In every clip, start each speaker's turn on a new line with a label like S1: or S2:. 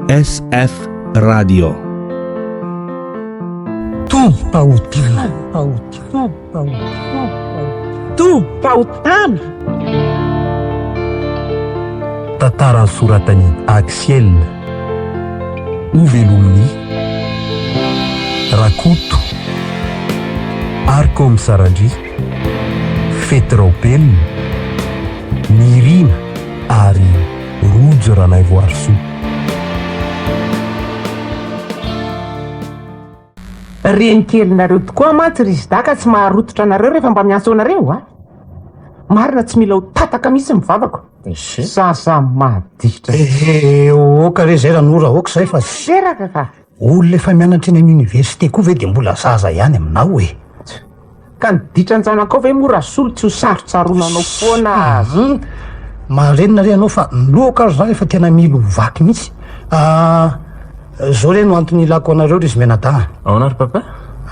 S1: SF Radio.
S2: Tompahotana, pahotana, tompahotana.
S3: Tantara nosoratan'i Axiel. Hovelomin'i Rakoto, Arcom Sarandria, Fety Raobelina, Nirina ary Rojo Ranaivoarisoa.
S2: Renikelinareo tokoa mantsy ry Zidaka tsy maharototra anareo rehefa mba miantso anareo a! Marina tsy mila ho tataka mihitsy ny vavako. Zaza maditra.
S4: Eh, oka re zay Ranora, oka zay fa.
S2: Reraka ka.
S4: Olona efa mianatra eny amin'ny université koa ve dia mbola zaza ihany aminao e?
S2: Ka ny ditran-janakao ve moa Rasolo tsy ho sarotsaronanao foana aza?
S4: Hum, marenina re ianao fa ny lohako ary zany efa tena mila ho vaky mihitsy. Ah, zao re no antony ilako anareo ry izy mianadahy.
S5: Ahoana ry papa?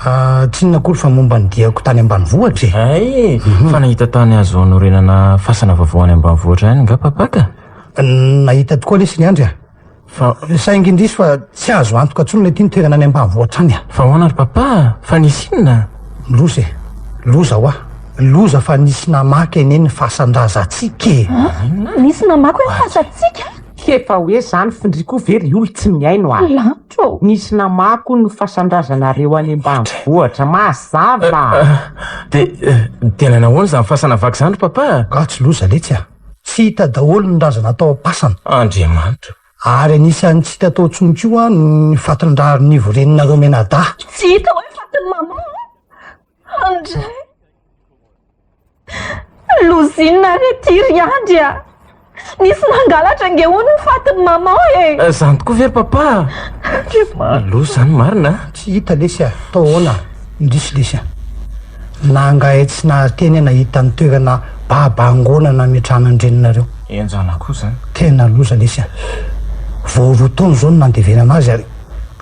S4: Ah, tsy inona akory fa momba ny diako tany ambanivohitra e.
S5: Hay, fa nahita tany azo anorenana fasana vaovao any ambanivohitra any nga papa ka?
S4: Nahita tokoa lesy ny Andry a.
S5: Fa.
S4: Saingy indrisy fa tsy azo antoka intsony ilay ity ny toerana any ambanivohitra any a.
S5: Fa ahoana ry papa a? Fa nisy inona?
S4: Loza e! Loza hoa! Loza fa nisy namaky anie ny fasan-drazantsika e!
S6: Inona? Nisy namaky hoe ny fasantsika?
S2: K'efa hoe zany f'ndry koa ve ry olo tsy mihaino a!
S6: Lanitra ô!
S2: Nisy namaky hono ny fasan-drazanareo any ambanivohitra, mazava!
S5: Dia, dia nanahoana izany fasana vaky izany ry papa a?
S4: Nga tsy loza letsy a! Tsy hita daholo ny razana tao am-pasana.
S5: Andriamanitra.
S4: Ary anisan'ny tsy hita tao intsony koa ny fatin-dRaharinivo reninareo mianadahy.
S6: Tsy hita hoe fatin'i maman an! Andray! Loza inona re ity ry Andry a! Nisy nangalatra ange hono ny fatin'i maman e!
S5: Izany tokoa ve ry papa a?
S6: Andriamanitra!
S5: Loza izany marina a!
S4: Tsy hita lesy a! Tao ahoana? Indrisy lesy a! Na angaha tsy nahateny aho nahita ny toerana babangoana nametrahana ny reninareo.
S5: Henjana koa izany.
S4: Tena loza lesy a! Vao roa taona izao no nandevenana azy ary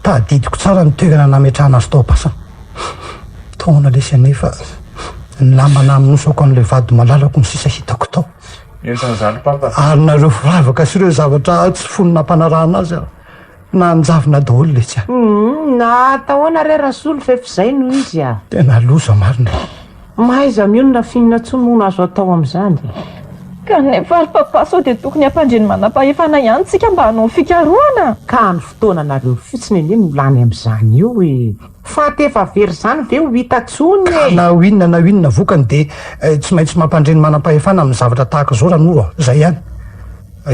S4: tadidiko tsara ny toerana nametrahana azy tao am-pasana. Taona lesy anefa ny lamba namonosako an'ilay vady malalako no sisa hitako tao.
S5: Henjana izany papa.
S4: Ary nareo firavaka sy ireo zavatra tsy fony nampanarahana azy aho. Nanjavona daholo letsy a.
S2: Humm na atao ahoana re Rasolo fa efa izay no izy a.
S4: Tena loza marina e.
S2: Mahaiza mionona f'inona tsony moa no azo atao amin'izany e.
S6: Kanefa ry papa sao dia tokony hampandre ny manam-pahefana ihany tsika mba hanao ny fikarohana?
S2: Ka ny fotoananareo fotsiny anie no lany amin'izany io e. Faty efa very izany ve ho hita tsony
S4: Ka
S2: e.
S4: na ho inona na ho inona vokany dia tsy maintsy mampandre ny manam-pahefana amin'ny zavatra tahaka izao Ranoro a. Izay ihany.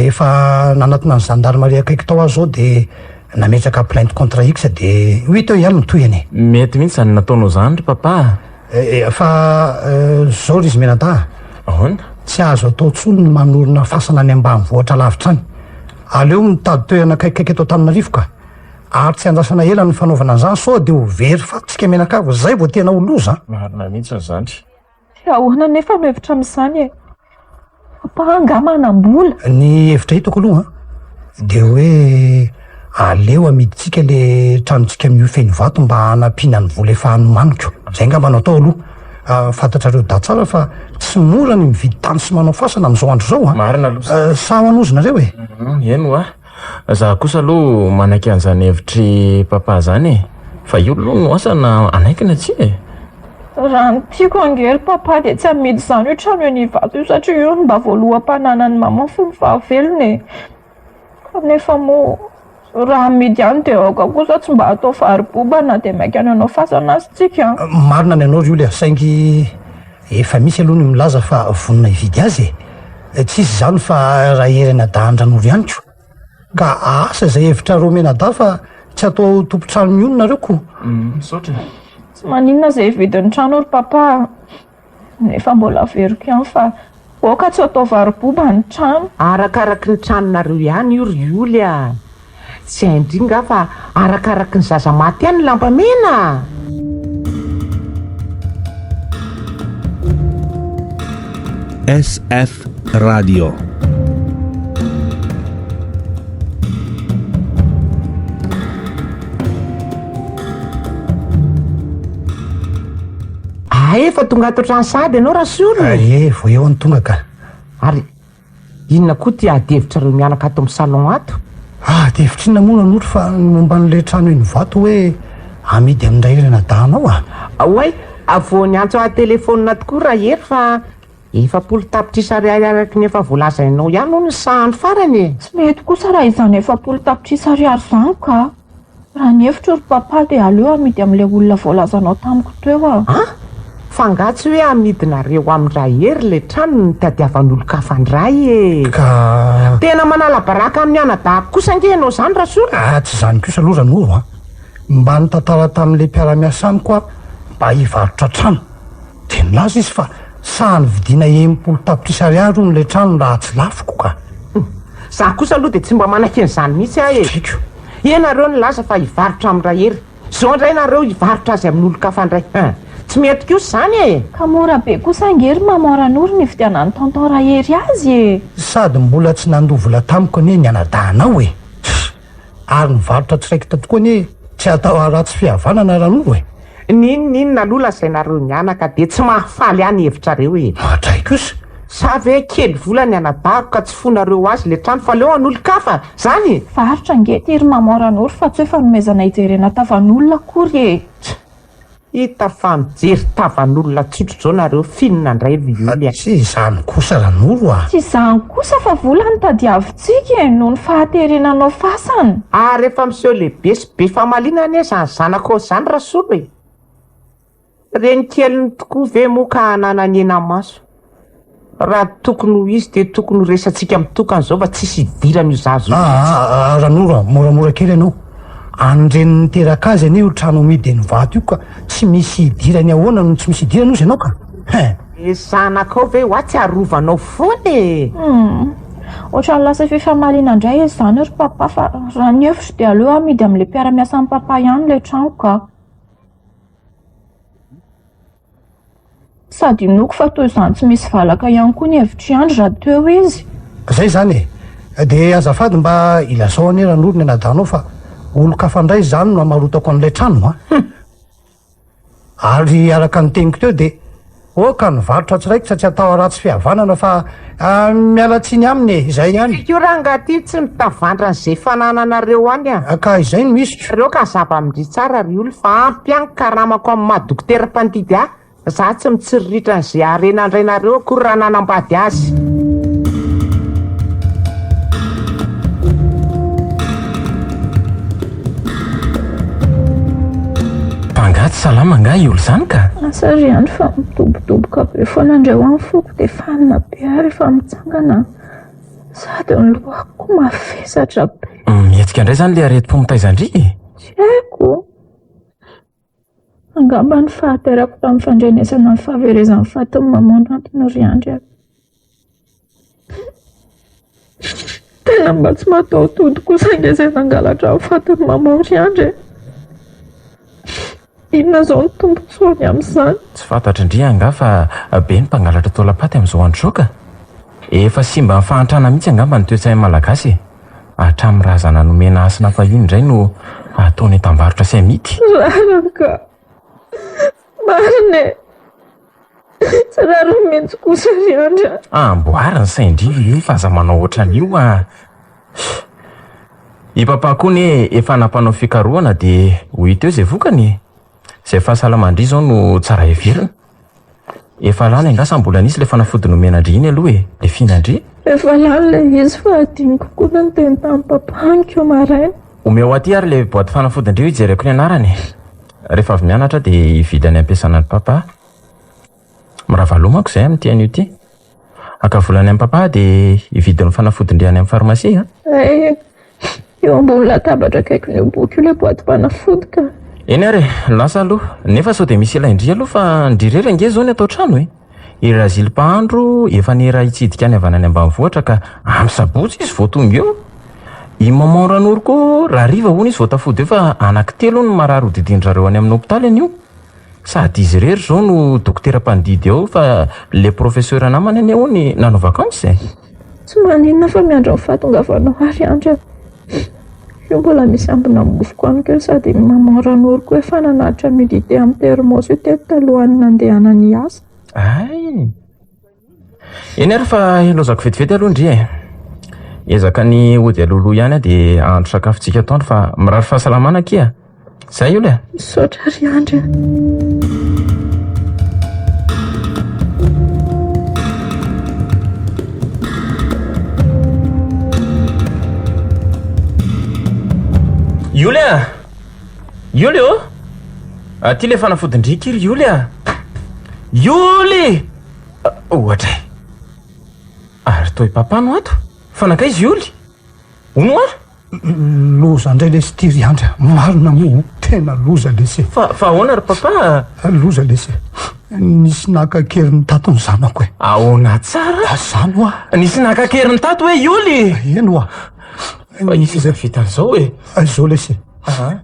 S4: Efa nanatona ny zandarimaria akaiky tao aho zao de nametraka plainte contre X de ho hita eo ihany ny tohiny e.
S5: Mety mihitsy zany nataonao zany ry papa a!
S4: Eh, fa zao ry izy mianadahy a!
S5: Ahoana?
S4: Tsy azo atao tsony ny manorina fasana any ambanivohitra lavitra any. Aleo mitady toerana akaikikaiky eto Antananarivo ka. Ary tsy andrasana ela ny fanaovana an'izany sao de ho very faty tsika mianakavy, zay vao tena ho loza a!
S5: Marina mihitsy zany.
S6: Ahoana anefa no hevitra amin'izany e? Papa angaha manam-bola?
S4: Ny hevitra hitako aloha dia hoe aleo amidintsika le tranontsika miofy eny Ivato mba hanampiana ny vola efa nomaniko. Izay angamba no atao aloha. Fantatrareo dahy tsara fa tsy mora ny mividy tany sy manao fasana amin'izao andro izao an!
S5: Marina aloha izany.
S4: Sa ahoana ozy nareo e?
S5: Eny hoa. Za kosa aloha manaiky an'izany hevitr'i papa zany e! Fa io aloha no asa na hanaiky na tsia e!
S6: Raha ny tiako ange ry papa dia tsy hamidy izany io trano eny Ivato io satria io no mba voaloham-pananan'i maman fony fahavelony e! Kanefa moa raha amidy ihany dia aoka kosa tsy mba hatao vary-boba na dia maika ny hanao fasana aza tsika an!
S4: Marina ny anao ry Oly a! Saingy efa misy aloha ny milaza fa vonona hividy azy e! Tsy iza izany fa Rahery anadahin-dRanoro ihany ko! Ka asa izay hevitrareo mianadahy fa tsy atao tompon-trano mihony nareo ko!
S5: Misaotra e!
S6: Tsy maninona izay vidin'ny trano ry papa a! Nefa mbola averiko ihany fa aoka tsy atao varo-boba ny trano.
S2: Arakaraky ny tranonareo ihany io ry Oly a! Tsy hain-dry nga fa arakaraky ny zaza maty ihany ny lamba mena a!
S1: SF Radio.
S2: Hay efa tonga ato an-trano sahady ianao Rasolo?
S4: Ie, vao eo aho no tonga ka.
S2: Ary inona koa ity ady hevitrareo mianaka ato amin'ny salon ato?
S4: Ady hevitra inona moa Ranoro fa ny momba an'ilay trano eny Ivato hoe amidy amin-dRahery anadahinao a!
S2: Oay, vao niantso ahy telefaonina tokoa Rahery fa 40 tapitrisa ariary araka ny efa voalazainao ihany hono ny sahany farany e!
S6: Tsy mety kosa raha izany 40 tapitrisa ariary izany ka! Raha ny hevitro ry papa dia aleo amidy amin'ilay olona voalazanao tamiko teo a!
S2: An! Fa angaha tsy hoe amidinareo amin-dRahery ilay trano no nitadiavan'olon-kafa indray e!
S4: Ka.
S2: Tena manala baraka amin'ny anadahiko kosa ange ianao izany Rasolo!
S4: Ah, tsy izany kosa aloha Ranoro a! Mba nitantara tamin'ilay mpiara-miasa amiko aho mba hivarotra trano. Dia nilaza izy fa sahy nividiana 60 tapitrisa ariary hono ilay trano raha tsy lafoko ka!
S2: Za kosa aloha dia tsy mba manaiky an'izany mihitsy aho e!
S4: Tiako.
S2: Ianareo nilaza fa hivarotra amin'i Rahery, zao indray nareo hivarotra azy amin'olon-kafa indray hein! Tsy mety kosa izany e!
S6: Ka mora be kosa ange ry maman Ranoro ny hividianan'i tonton Rahery azy e!
S4: Sady mbola tsy nandoa vola tamiko anie ny anadahinao e! Tss! Ary ny varotra tsy raikitra tokoa anie tsy atao haharatsy fihavanana Ranoro e!
S2: N'inon'inona aloha lazainareo mianaka dia tsy mahafaly ahy ny hevitrareo e!
S4: Ohatray kosa!
S2: Sa ve kely vola ny anadahiko ka tsy fonareo azy le trano fa aleo an'olon-kafa zany e!
S6: Varotra ange ity ry maman Ranoro fa tsy hoe fanomezana hijerena tavan'olona akory e!
S2: Tsa! Hita fa mijery tavan'olona tsotra izao nareo f'inona indray ry Oly a!
S4: Tsy izany kosa Ranoro a!
S6: Tsy izany kosa fa vola no tadiavintsika e! Noho ny fahaterena anao fasana!
S2: Ary efa miseho lehibe sy be famaliana anie izany zanakao izany Rasolo e! Renikeliny tokoa ve moa ka hananany hena-maso? Raha tokony ho izy dia tokony ho resantsika mitokana izao fa tsisy idiran'io zaza io mihitsy.
S4: Aa Ranoro a, moramora kely ianao. An'ny-reniny niteraka azy anie io trano amidy eny Ivato io ka tsy misy idirany ahoana no tsy misy idirany ozy ianao ka? Hein!
S2: Ny zanakao ve hoa tsy arovanao foana e?
S6: Humm. Ohatran'ny lasa fifamaliana indray izy izany ry papa fa raha ny hevitro dia aleo amidy amin'ilay mpiara-miasa amin'i papa ihany ilay trano ka. Sady inoako fa toy izany tsy misy valaka ihany koa ny hevitr'i Andry raha teo izy.
S4: Zay izany e! Dia azafady mba ilazao anie Ranoro ny anadahinao fa olon-kafa indray izany no hamarotako an'ilay trano a! Ary araka ny teniko teo dia oka ny varotra tsy raikitra tsy atao haratsy fihavanana fa miala tsiny aminy e! Izay ihany.
S2: Io rangahy ty tsy mitavandra an'izay fanananareo any a!
S4: Ka izay no izy ko.
S2: Reo ka zava-mindry tsara ry olo fa ampy ahy ny karamako amin'ny maha dokotera mpandidy ahy, za tsy mitsiriritra an'izay harena andrainareo akory raha nanambady azy.
S5: Mpangady salama angaha i olo zany ka?
S6: Asa ry Andry fa midobodoboka be foana indray hoa ny foko dia fanina be aho rehefa mitsangana. Sady ny lohako koa mavesatra be.
S5: Mihetsika indray izany ilay aretim-po mitaiza an-dry e?
S6: Tsy haiko. Angamba ny fahaterako tamin'ny fandrenesana ny fahaverezan'ny fatin'i maman no antony ry Andry a. Tena mba tsy mataho-tody kosa ange izay nangalatra ny fatin'i maman ry Andry e. Inona izao no tombontsoany amin'izany?
S5: Tsy fantatr'ndry angaha fa be ny mpangalatra taolam-paty amin'izao andro izao ka! Efa simban'ny fahantrana mihitsy angamba ny toe-tsain'ny Malagasy e! Hatramin'ny razana nomena hasina fahiny indray no ataony entam-barotra sy amidy.
S6: Rariny ka! Marina e! Tsy rariny mihitsy kosa ry Andry a!
S5: Amboary ny sain-dry ry io fa aza manao ohatran'io a! I papa koa anie efa nampanao fikarohana dia ho hita eo izay vokany e! Izay fahasalaman-dry izao no tsara heverina. Efa lany angaha sa mbola nisy ilay fanafody nomena-dry iny aloha e? Ilay fihinan-dry?
S6: Efa lany ilay izy fa hadinoko koa ny niteny tamin'i papa anikeo maraina.
S5: Omeo aty ary ilay boaty fanafodin-dry io hijereko ny anarany e! Rehefa avy mianatra aho dia hividy any am-piasana an'i papa. Mirava loha manko izay amin'ity anio ity. Haka vola any amin'i papa dia hividy ny fanafodin-dry any amin'ny farmasia a!
S6: Hay, eo ambony latabatra akaikin'io boky io ilay boatim-panafody ka.
S5: Eny ary e, lasa aloha. Nefa sao dia misy ilain-dry aloha fa ndry irery ange izao ny ato an-trano e! I Razily mpahandro efa nera hitsidika any havana any ambanivohitra ka amin'ny sabotsy izy vao tonga eo. I maman Ranoro koa rahariva hono izy vao tafody eo fa anankitelo hono ny marary hodidin-dry zareo any amin'ny hopitaly anio. Sady izy irery izao no dokotera mpandidy ao fa le professeur namany anie hono nanao vacances e!
S6: Tsy maninona fa miandry ny fahatongavanao ary Andry a! Io mbola misy ambina mofo any keo sady ny maman Ranoro koa efa nanatitra humidité amin'ny thermos io teto talohan'ny nandehanany hiasa.
S5: Hay! Eny ary fa ilaozako vetivety aloha ndry e! Hiezaka ny hody alohaloha ihany aho dia hahandro sakafontsika atoandro fa mirary fahasalamana akia. Zay Yoly a!
S6: Misaotra ry Andry a!
S5: Yoly a! Yoly ô! Aty le fanafodin-dry ry Yoly a! Yoly! Ohatra e! Ary toa i Papa no ato? Fa nankaiza Yoly? Hono hoa?
S4: Loza indray lesy ity ry Andry a! Marina moa o! Tena loza lesy e!
S5: Fa, fa ahoana ry Papa
S4: a? Loza lesy e! Nisy naka an-keriny tato ny zanako e!
S5: Ahoana tsara?
S4: Izany hoa!
S5: Nisy naka an-keriny tato hoe Yoly?
S4: Eny hoa!
S5: Fa iza izay vita an'izao e?
S4: Izao lesy e!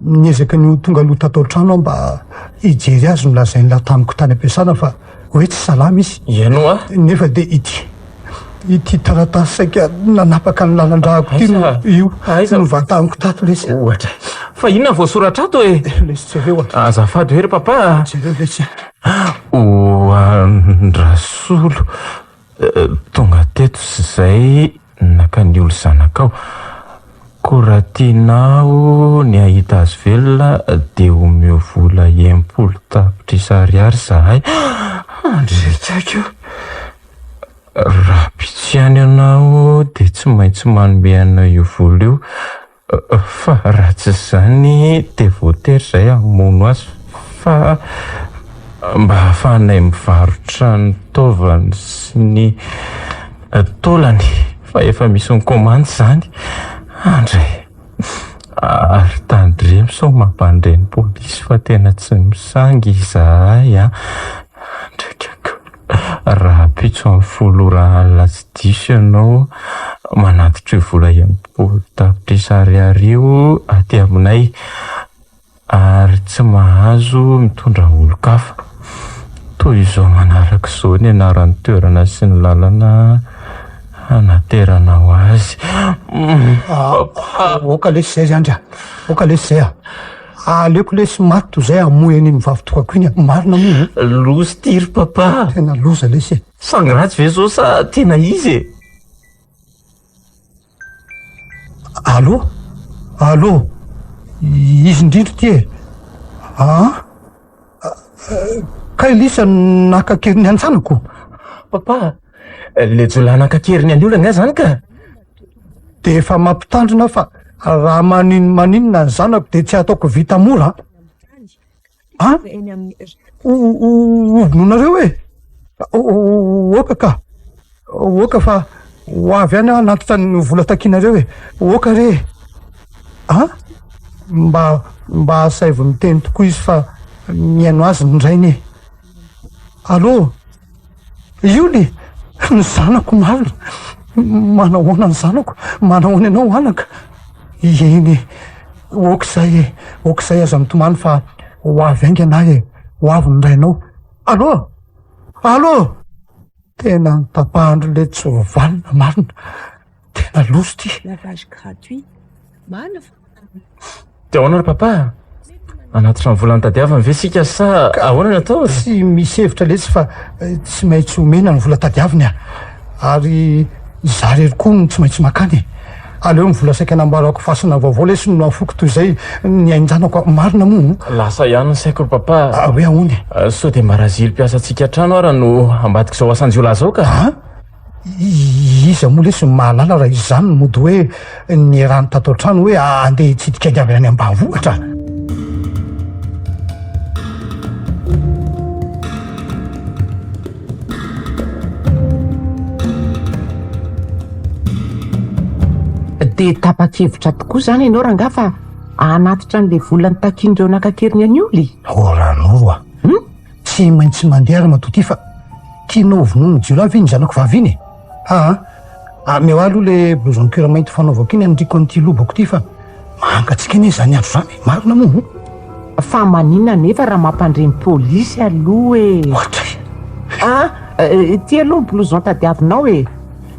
S4: Niezaka ny ho tonga aloha tato an-trano aho mba hijery azy nolazain'lah tamiko tany am-piasana fa hoe tsy salama izy.
S5: Eny hoa.
S4: Nefa dia ity, ity taratasy saika nanapaka ny lalan-drahako ity no io novantaniko tato lesy.
S5: Ohatra. Fa inona no voasoratra ato e?
S4: Lesy jereo ato.
S5: Azafady hoe ry papa a.
S4: Jereo lesy.
S5: Ho an-dRasolo. Tonga teto izay naka ny olo zanakao. Koa raha tianao ny hahita azy velona dia omeo vola 60 tapitrisa ariary izahay. Andriakaiky o! Rahampitso ihany ianao dia tsy maintsy manome anay io vola io. Fa raha tsy izany dia voatery izahay hamono azy fa mba hahafahanay mivarotra ny taovany sy ny taolany fa efa misy mikomandy izany. Andry, ary tandremo sao mampandre ny polisy fa tena tsy misangy izahay an! Andry, Rahampitso amin'ny folo ora alina tsy diso ianao manatitra io vola 60 tapitrisa ariary io aty aminay ary tsy mahazo mitondra olon-kafa. Toy izao manaraka izao ny anaran'ny toerana sy ny lalana hanateranao azy.
S4: Aoka lesy izay ry Andry a! Aoka lesy izay a! Aleoko lesy maty toy izay hamoy an'iny vavy tokako iny a! Marina moa o!
S5: Loza ity ry papa!
S4: Tena loza lesy e!
S5: Sangy ratsy ve zao sa tena izy e?
S4: Allô? Allô? Izy indrindra ity e! Aa? Kay lisa naka an-keriny an-janako?
S5: Papa, le jiolahy naka an-keriny an'i Ola angaha zany ka?
S4: Dia efa mampitandrina aho fa raha maninomaninona ny zanako dia tsy ataoko vita mora an! An? Hovonoinareo e! Oka ka! Oka fa ho avy any aho hanatitra ny vola takianareo e! Oka re e! An? Mba mba asaivo miteny tokoa izy fa mihaino azy ny rainy e! Allô? Ioly! Ny zanako marina! Manahoana ny zanako? Manahoana ianao anaka? Eny e! Ok izay e! Ok izay aza mitomany fa ho avy haingana aho e! Ho avy ny rainao. Allô! Allô! Tena notapahan-dry le tsy ho vanona marina! Tena loza ity!
S7: Lavage gratuit. Marina fa.
S5: Dia ahoana ry papa? Hanatitra ny vola notadiaviny ve isika sa ahoana ny atao?
S4: Tsy misy hevitra letsy fa tsy maintsy omena ny vola tadiaviny a! Ary izaho irery koa no tsy maintsy makany e! Aleo ny vola saika namboarako fasana vaovao lesy no afoko toy izay ny ain-janako a! Marina moa o?
S5: Lasa ihany ny saiko ry papa
S4: a! Hoe ahoana
S5: e? Sao dia mba Razily mpiasantsika an-trano ara no ambadik'izao asan-jiolahy izao ka!
S4: An? Iza moa lesy no mahalala raha izany no mody hoe nierany tato an-trano hoe andeha hitsidika ny avy any ambanivohitra?
S2: Dia tapa-kevitra tokoa izany ianao rangahy fa hanatitra an'ilay vola notakian'ireo naka an-keriny an'i Oly?
S4: Oh Ranoro a! Tsy maintsy mandeha ramatoa ty fa tianao vonoin'ny jiolahy ve iny zanako vavy iny e? Aa, ameo ahy aloha le blouson cuir mainty fanaovako iny anindriko an'ity lobako ity fa mangatsiaka anie izany andro izany e, marina moa o?
S2: Fa maninona anefa raha mampandre ny polisy aloha e?
S4: Ohatray!
S2: Aa, ity aloha ny blouson tadiavinao e!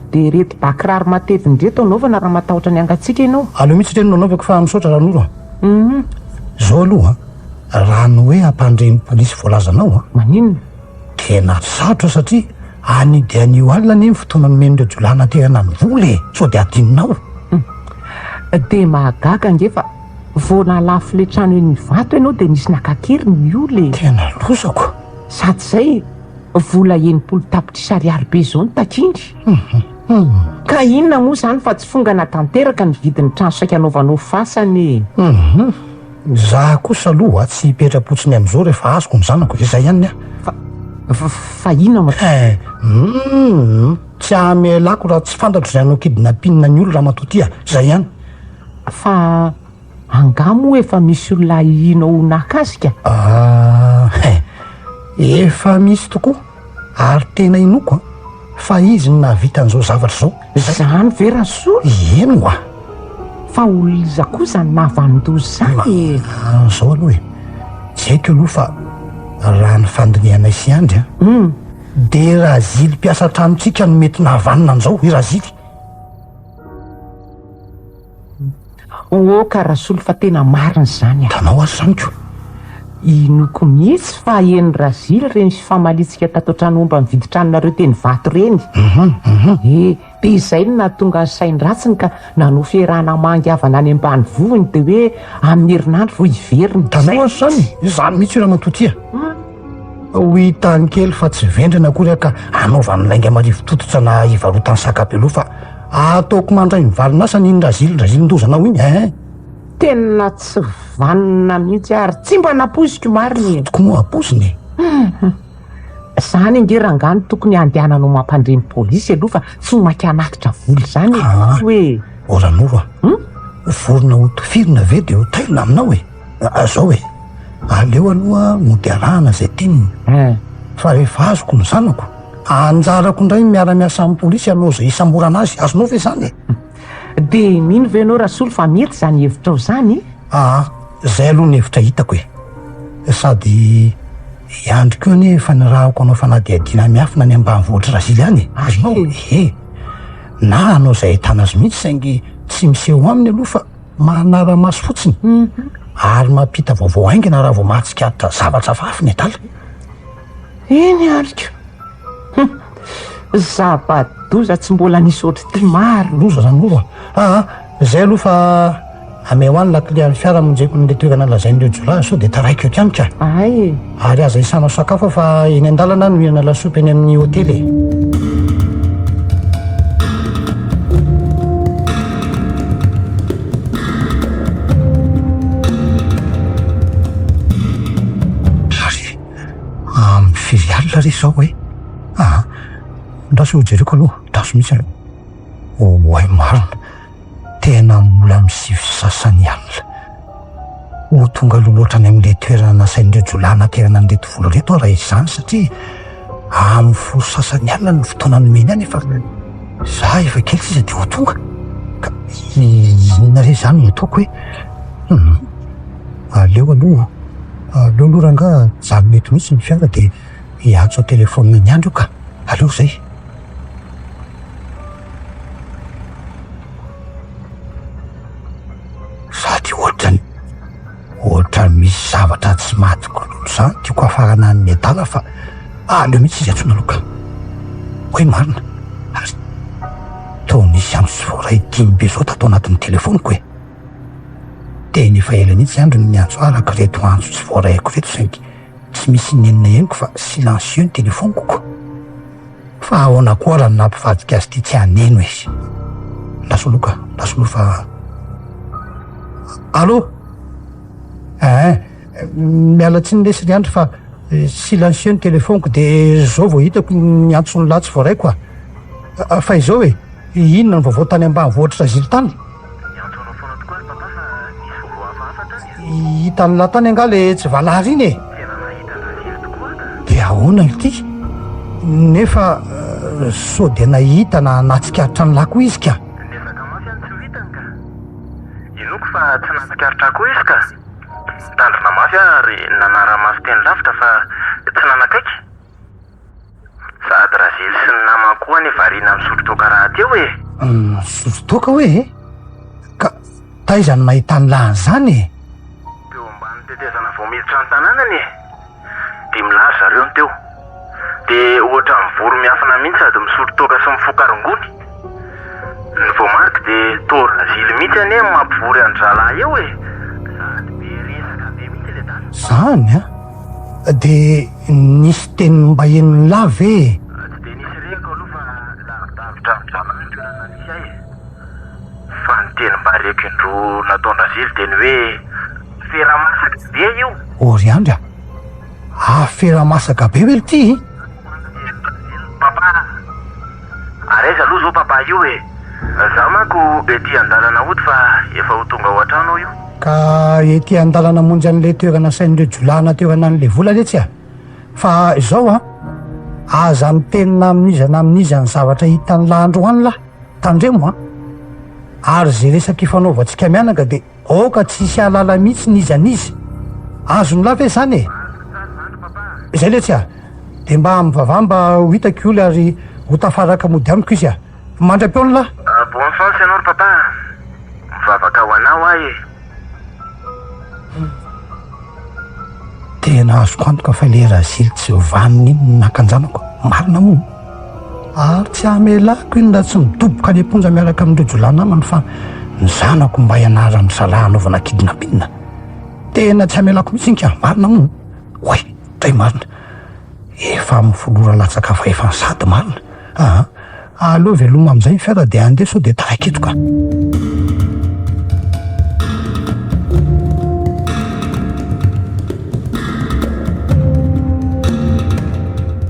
S2: Dia ireto ba kiraro matevina ireto anaovana raha matahotra ny hangatsiaka ianao.
S4: Aleo mihitsy ireny no anaovako fa misaotra Ranoro a! Izao aloha an! Raha ny hoe hampandre ny polisy voalazanao an!
S2: Maninona?
S4: Tena sarotra satria. Anio dia anio alina anie ny fotoana nomen'ireo jiolahy nanterana ny vola e! Sao dia adinonao?
S2: Dia mahagaga ange fa vao nahalafo ilay trano eny Ivato ianao dia nisy naka an-keriny ny olona e!
S4: Tena lozako!
S2: Sady izay, vola 60 tapitrisa ariary be izao no takiany. Ka inona moa izany fa tsy fongana tanteraka ny vidin'ny trano saika anaovanao fasana e!
S4: Za kosa aloha tsy hipetra-potsiny amin'izao rehefa azoko ny zanako, izay ihany ny ahy.
S2: Fa, fa inona moa?
S4: Eh, humm, tsy hamelako raha tsy fantatro izay hanao kidnapping ny olona ramatoa ty a, izay ihany.
S2: Fa angaha moa efa misy olona ahiahinao ho naka azy ka?
S4: Ah, eh, efa misy tokoa, ary tena inoako an, fa izy no nahavita an'izao zavatra izao.
S2: Izany ve Rasolo?
S4: Eny oa.
S2: Fa olona iza koa izany nahavanon-doza izany e?
S4: Izao aloha e, tsy haiko aloha fa raha ny fandinihanay sy Andry an, dia Razily mpiasa an-tranontsika no mety nahavanona an'izao, i Razily.
S2: Oh ka Rasolo fa tena marina izany a!
S4: Hitanao ary izany ko!
S2: Inoako mihitsy fa henon'i Razily ireny fifamaliantsika tato an-trano momba ny vidin-tranonareo teny Ivato ireny. Eh, dia izay no nahatonga ny sain-dratsiny ka nanao fiarahana mangy havana any ambanivohiny dia hoe amin'ny herinandro vao hiverina.
S4: Hitanao ary izany? Izany mihitsy io ramatoa ty a! Ho hitany kely fa tsy vendrana akory aho ka hanaovany lainga marivo tototra na hivarotany saka be loha fa ataoko mandray ny valin'asany iny Razily Razilindozanao iny eh!
S2: Tena tsy vanona mihitsy ary tsy mba nampoiziko marina e!
S4: Tokoa moa ampoizina e!
S2: Zany ange rangahy no tokony handehananao mampandre ny polisy aloha fa tsy ho maika hanatitra vola izany e!
S4: Aa!
S2: Hoe.
S4: O Ranoro a! Vorona ho tifirina ve dia ho tairina aminao e? Zao e! Aleo aloha mody arahana izay tiany fa rehefa azoko ny zanako, anjarako indray ny miara-miasa amin'ny polisy hanao izay hisamborana azy, azonao ve izany e?
S2: Dia mino ve ianao Rasolo fa mety izany hevitrao izany?
S4: Aa, izay aloha ny hevitra hitako e! Sady i Andry koa anie efa nirahako hanao fanadihadiana miafina any ambanivohitr'i Razily any e! Azonao? Ie! Na hanao izay ahitana azy mihitsy saingy tsy miseho aminy aloha fa Manara-maso fotsiny ary mampita vaovao haingana raha vao mahatsikaritra zavatra hafahafa ny adala.
S2: Eny ary ko! Hum! Zava-doza tsy mbola nisy ohatr'ity marina.
S4: Loza zany loza. Aa, zay aloha fa ameo ahy ny lakile an'ny fiara hamonjeko an'ilay toerana lazain'ireo jiolahy sao dia taraiky eo ihany ka.
S2: Ay e!
S4: Ary aza isanao sakafo aho fa eny an-dalana aho no mihinana lasopy eny amin'ny hotely e. Ary amin'ny firy alina re izao e? Aa, andraso hojereko aloha, andraso mihitsy aloha. Oay marina. Tena mbola amin'ny 9:30 alina. Ho tonga aloha loatra any amin'ilay toerana nasain'ireo jiolahy naterana an'ireto vola ireto aho raha izany satria amin'ny 10:30 alina no fotoana nomeny ahy nefa za efa kely sisa dia ho tonga. Ka inona re izany no ataoko hoe? Hum, aleo aloha, aleo aloha rangaha ajanona eto mihitsy ny fiara dia hiantso an-telefaonina an'i Andry aho ka. Aleo izay. Sady ohatrany ohatrany misy zavatra tsy maty kololo zany tiako hafarana an'i nedala fa aleo mihitsy izy antsoina aloha ka. Hoy marina ary toa nisy antso tsy voaray dimy be zao tato anatin'ny telefoniko e. Tena efa ela mihitsy andro no niantso ahy araka ireto antso tsy voaraiko ireto saingy tsy misy nenina henoko fa silencieux ny telefoniko ko. Fa ahoana koa raha ny nampivadika azy ity tsy haneno izy? Lasa aloha ka, lasa aloha fa. Allô? Ein, miala tsiny lesy ry Andry fa silencieux ny telefoniko dia izao vao hitako ny antson'ny lahy tsy voaraiko a. Fa izao e, inona ny vaovao tany ambanivohitr'i Razily tany?
S8: Niantso anao foana tokoa ry papa fa nisy vaovao hafahafa tany e.
S4: Hitan'lah tany angaha le tsy valahara iny e?
S8: Tena nahita an-dRazily tokoa aho ka.
S4: Dia ahoana ity? Nefa sao dia nahita na nahatsikaritra an'lah koa izy ka?
S8: Niezaka mafy aho ny tsy ho hitany ka. Inoako fa tsy nahatsikaritra ahy koa izy ka. Nitandrina mafy aho ary nanara-maso teny lavitra fa tsy nanakaiky. Sady Razily sy ny namany koa anie variana misotro toaka rahateo e!
S4: Misotro toaka hoe e? Ka taiza no nahitany lahy an'izany e?
S8: Teo ambany tetezana vao miditra ny tanànany e! Dimy lahy ry zareo no teo. Dia ohatran'ny voro-miafina mihitsy. Toa Razily mihitsy anie no mampivory an-dry zalahy eo e! Sady be resaka be mihitsy le dada.
S4: Zany an! De nisy teny mba henon'lah ve e?
S8: Tsy dia nisy reko aloha fa lavidavitra amin-dry zalahy ny toerana nisy ahy e! Fa ny teny mba reko indroa nataon-dRazily dia ny hoe afera masaka be io!
S4: O ry Andry a! Afera masaka be ve ity e?
S8: Papa a! Ary aiza aloha izao papa io e? Za manko ety an-dalana hody fa efa ho tonga ao an-trano aho io.
S4: Ka ety an-dalana hamonjy an'ilay toerana asain'ireo jiolahy hanaterana an'ilay vola letsy a! Fa izao an, aza miteny na amin'iza na amin'iza ny zavatra hitan'lah androany lah, tandremo an! Ary izay resaka ifanaovantsika mianaka dia aoka tsy hisy hahalala mihitsy n'iza n'iza. Azon'lah ve izany e? Izay letsy a! Dia mba mivavaha mba ho hitako i Oly ary ho tafaraka mody amiko izy a! Mandra-pihaona lah!
S8: Bonne chance ianao ry papa a! Mivavaka ho anao aho e!
S4: Tena azoko antoka fa ilay Razily tsy vanona iny no naka an-janako. Marina moa. Ary tsy hamelako iny raha tsy midoboka any am-ponja miaraka amin'ireo jiolahy namany fa ny zanako mba hianaran'ny zalahy hanaovana kidnapping. Tena tsy hamelako mihitsy iny ka. Marina moa. Oay, dray marina. Efa amin'ny folo ora latsaka fahefany sady marina. Aa, aleo veloma amin'izay ny fiara dia andeha sao dia taraiky eto ka.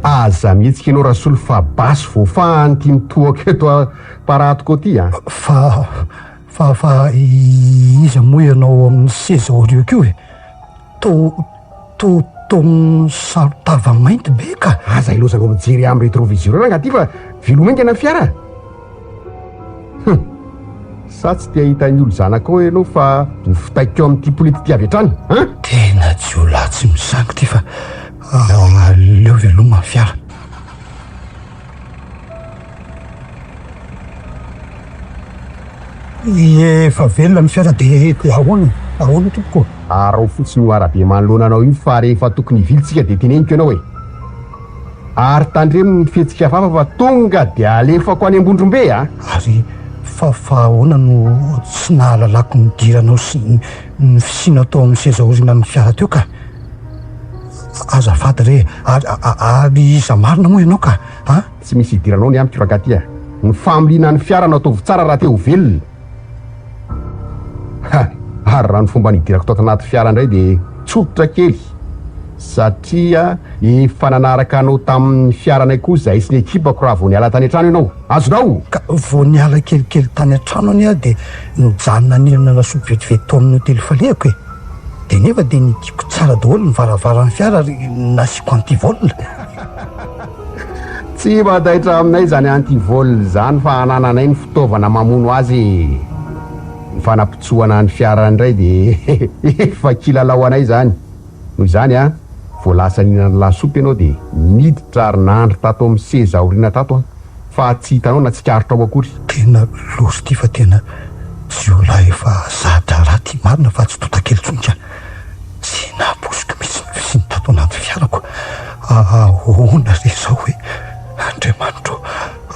S9: Aza mihetsika ianao Rasolo fa basy voafahana ity mitohaka eto am-paratoko ity a.
S4: Fa, fa, fa iza moa ianao amin'ny seza aoriako io e? To, to, to misaron-tava mainty be ka.
S9: Aza ilaozanao mijery amin'ny rétroviseur rangaha ty fa veloma haingana ny fiara. Hum. Sa tsy te hahita ny olo zanakao ianao fa ho fitaiko eo amin'ity polety ity avy hatrany, hein?
S4: Tena jiolahy tsy misangy ty fa aleo veloma ny fiara. Efa velona ny fiara dia ahoana e? Ahoana tompoko?
S9: Araho fotsiny io arabe manoloana anao io fa rehefa tokony hivily tsika dia teneniko ianao e! Ary tandremo ny fihetsika hafahafa fa tonga dia alefako any Ambondrombe a!
S4: Ary fa fa ahoana no tsy nahalalako ny nidiranao sy ny fisianao tao amin'ny seza aorianan'ny fiara teo ka? Azafady re, ary ary iza marina moa ianao ka? A?
S9: Tsy misy idiranao ny amiko rangahy ty a! Ny familiana ny fiara no ataovy tsara raha te ho velona. Ha! Ary raha ny fomba nidirako tato anaty fiara indray dia tsotra kely satria efa nanaraka anao tamin'ny fiaranay koa izahay sy ny ekipako raha vao niala tany an-trano ianao. Azonao?
S4: Ka vao niala kelikely tany an-trano anie aho dia nijanona nihinana lasopy vetivety tao amin'ny hotely falehako e! Dia nefa dia nidiako tsara daholo ny varavaran'ny fiara ary nasiako anti-vol.
S9: Tsy mba taitra aminay izany anti-vol izany fa anananay ny fitaovana mamono azy e! Ny fanapitsohana ny fiara indray dia efa kilalao anay izany. Noho izany an, vao lasa nihinana lasopy ianao dia niditra ary nandry tato amin'ny seza aoriana tato an, fa tsy hitanao na tsikaritrao akory.
S4: Tena loza ity fa tena jiolahy efa za-draharaha ity marina fa tsy tontakely intsony ka. Tsy nahaposiko mihitsy ny fisiany tato anaty fiarako. Ahoana re izao e? Andriamanitro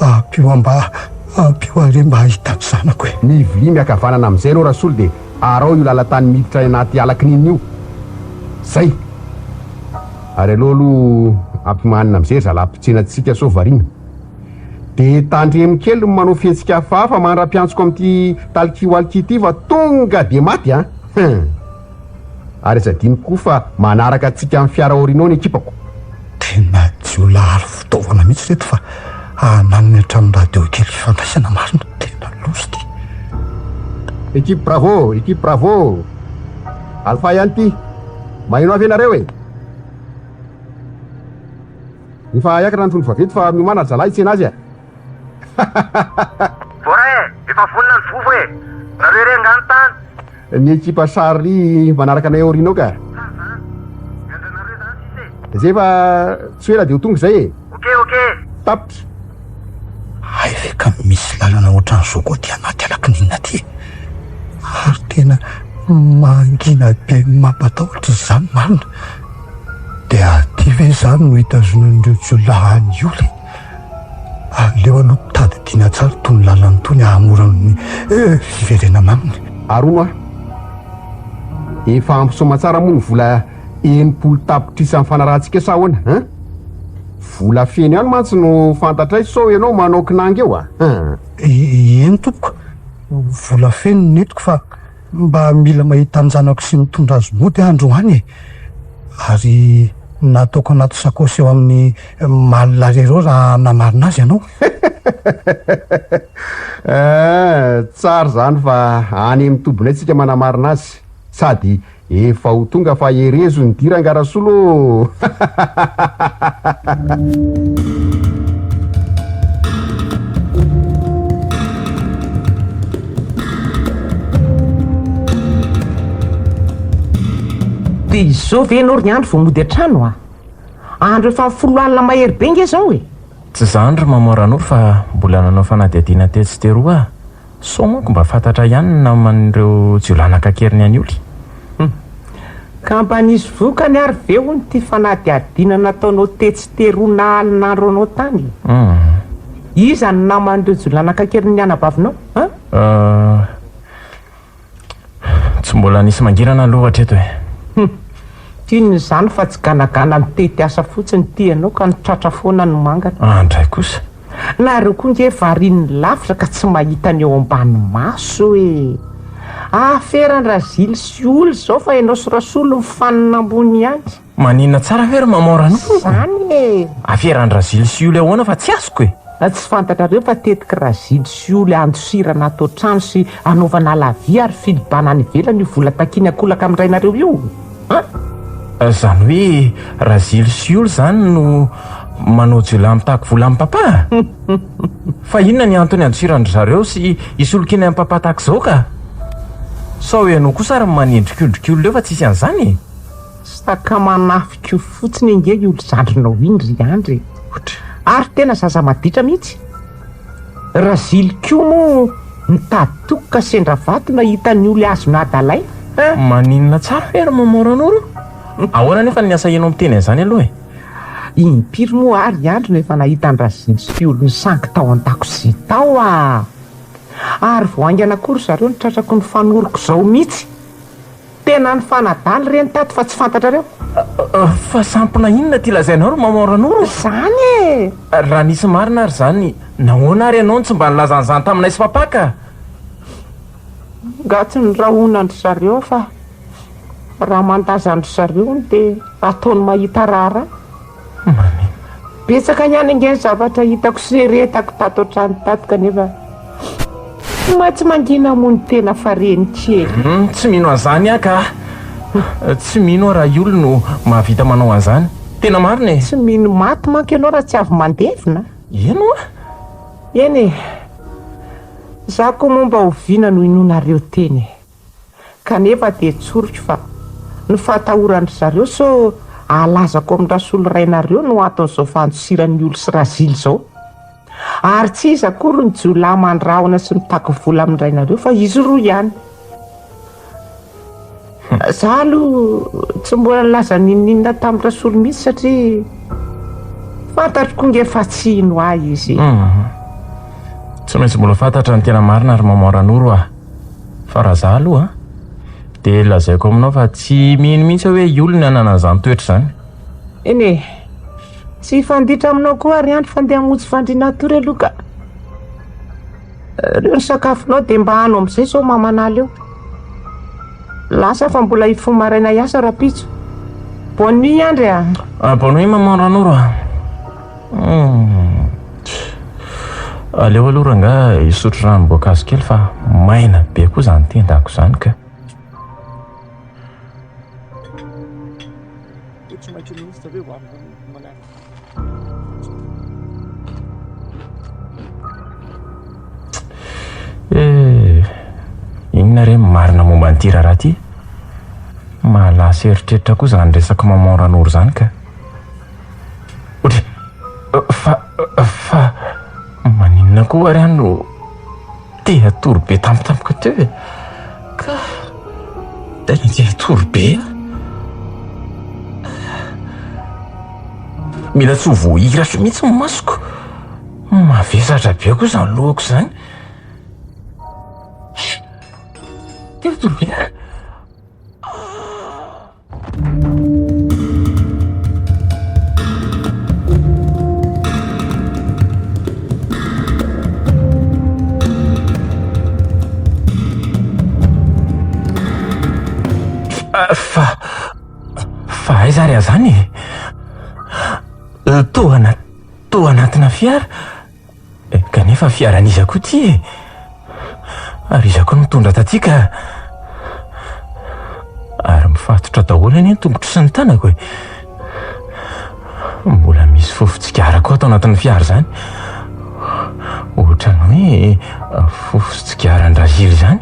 S4: ô, ampio aho mba, ampio aho re mba hahita ny zanako e.
S9: Mivilia miakavanana amin'izay ianao Rasolo dia araho io lalan-tany miditra any anaty ala kininina io. Zay! Ary aleo aloha ampiomanina amin'izay ry zalahy mpitsena antsika sao variana. Dia tandremo kely ny manao fihetsika hafahafa mandra-piantsoko amin'ity talkie-walkie ity fa tonga dia maty an! Hum! Ary aza adino koa fa manaraka antsika amin'ny fiara aoriana ao ny ekipako.
S4: Tena jiolahy ary fitaovana mihitsy reto fa hananany hatramin'ny radio kely fifandraisana marina. Tena loza ity.
S9: Equipe bravo, equipe bravo. Alpha ihany ity. Maheno ahy ve nareo e? Efa hiakatra ny trondro vaventy fa miomàna ry zalahy hitsena azy a!
S8: Voaray e! Efa vonona ny vovo e! Nareo re angaha ny tany?
S9: Ny ekipa Charlie manaraka anay aoriana ao ka!
S8: Tsara zany! Miandry anareo zany sisa e!
S9: Zay fa tsy ho ela dia ho tonga izay e!
S8: Ok ok!
S9: Tapitra!
S4: Hay ve ka misy lalana ohatran'izao koa aty anaty ala kininina aty e! Ary tena mangina be mampatahotra izany marina! Dia aty ve izany no hitazonan'ireo jiolahy an'i Oly e? Aleo aloha tadidiana tsara itony lalana itony hahamora ny fiverenana aminy.
S9: Ary hono aho, efa ampy soamatsara moa ny vola 60 tapitrisa nifanarahantsika sa ahoana hein? Vola feno ihany mantsy no fantatray sao ianao manao kinanga eo a! Hein!
S4: Eny tompoko, vola feno no nentiko fa mba mila mahita an-janako sy mitondra azy mody aho androany e! Ary nataoko anaty sakaosy eo amin'ny malle arrière raha namarina azy ianao.
S9: Eh, tsara izany fa any amin'ny tobinay tsika manamarina azy. Sady efa ho tonga fa herezo ny dia rangah Rasolo ô!
S2: Dia izao ve ianao ry Andry vao mody an-trano a? Andro efa folo alina mahery be nge izao e!
S5: Tsy izany ry Maman Ranoro fa mbola nanao fanadihadiana tetsy sy teroa aho. Sao manko mba fantatra ihany ny naman'ireo jiolahy naka an-keriny an'i Oly.
S2: Hum. Ka mba nisy vokany ary ve hono ity fanadihadiana nataonao tetsy sy teroa nahalinandro anao tany e?
S5: Hum.
S2: Iza no naman'ireo jiolahy naka an-keriny ny anabavinao? An?
S5: Euh. Tsy mbola nisy mangirana aloha hatreto e.
S2: Hum. Tiany izany fa tsy ganagana mitety asa fotsiny ity ianao ka ny tratra foana no mangana.
S5: Andray kosa.
S2: Nareo koa nge varian'ny lavitra ka tsy mahita ny eo ambany maso e. Aferan-dRazily sy Oly izao fa ianao sy Rasolo mifanina ambony ihany.
S5: Maninona tsara ve ry maman Ranoro?
S2: Zany e!
S5: Aferan-dRazily sy Oly ahoana fa tsy azoko e!
S2: Tsy fantatrareo fa tetiky Razily sy Oly handosirana ato an-trano sy hanaovana lavia ary filibana any ivelany io vola takiany ankolaka amin'ny rainareo io an!
S5: Zany hoe Razily sy Oly zany no manao jiolahy mitaky vola amin'i papa? Fa inona ny antony handosiran-dry zareo sy hisolokiany an'i papa tahaka izao ka? Sao ianao kosa ary manendrikondrika olona eo fa tsisy an'izany e!
S2: Saka manafika io fotsiny ange io ry zandrinao iny ry Andry e! Ary tena zaza maditra mihitsy! Razily koa moa nitady toky ka sendra vato nahita ny oly azony adalaina a!
S5: Maninona tsara ve ry Maman Ranoro? Ahoana anefa ny asahianao miteny an'izany aloha e?
S2: Impiry moa ary i Andry no efa nahita an-dRazily sy oly nisangy tao an-dakozia tao a! Ary vao haingana koa ry zareo no tratrako nifanoroko izao mihitsy! Tena nifanadala ireny tato fa tsy fantatrareo.
S5: Fa sampona inona ity lazainao ry maman Ranoro?
S2: Izany e!
S5: Raha nisy marina ary izany, nahoana ary ianao no tsy mba nilaza an'izany taminay sy papa ka?
S2: Nga tsy nirahona an-dry zareo fa raha mandaza an-dry zareo hono dia ataony mahita raharaha.
S5: Maninona?
S2: Betsaka ihany ange ny zavatra hitako sy retako tato an-trano tato kanefa tsy maintsy mangina hamono tena fa reny kely.
S5: Tsy mino an'izany aho ka! Tsy mino aho raha i Oly no mahavita manao an'izany. Tena marina e!
S2: Tsy mino maty manko ianao raha tsy avy mandevina.
S5: Eny oa!
S2: Eny e! Za koa moa mba oviana no inoanareo teny e! Kanefa dia tsoriko fa ny fahatahoran-dry zareo sao ahalazako amin-dRasolo rainareo no anton'izao fandosiran'ny olo sy Razily izao. Ary tsy iza akory ny jiolahy mandrahona sy mitaky vola amin-drainareo fa izy roa ihany. Za aloha tsy mbola nilaza n'inon'inona tamin-dRasolo mihitsy satria fantatro koa nge fa tsy hino ahy izy e.
S5: Tsy maintsy mbola fantatra ny tena marina ry Maman Ranoro a! Fa raha za aloha dia lazaiko aminao fa tsy mino mihitsy aho hoe i Oly no hanana an'izany toetra izany.
S2: Eny e! Tsy hifanditra aminao koa ary andry fa ndeha hamonjy fandriana hatory aloha ka. Reo ny sakafonao dia mba hano amin'izay sao mamanala eo. Lasa fa mbola hifoha maraina hiasa rahampitso. Bonne nuit Andry a!
S5: Ah, bonne nuit maman Ranoro a! Aleo aloha rangahy hisotro ranom-boankazo kely fa maina be koa izany tendako izany ka. Eh, inona re ny marina momba an'ity raharaha ity? Mahalasa eritreritra koa izany resak'i maman Ranoro izany ka. Ohatry, fa, fa maninona koa ary aho no te hatory be tampotampoka teo e? Ka tena te hatory be aho. Mila tsy ho voahiratra mihitsy ny masoko. Mavesatra be koa izany lohako izany. Tena Fa fa aiza ary aho izany e? Toa ana- toa anatina fiara? Kanefa fiaran'iza koa ity e? Ary iza koa no mitondra taty ka? Ary mifatotra daholo anie ny tongotro sy ny tanako e! Mbola misy fofon-tsigara koa ato anatin'ny fiara izany. Ohatran'ny hoe fofon-tsigaran-dRazily izany.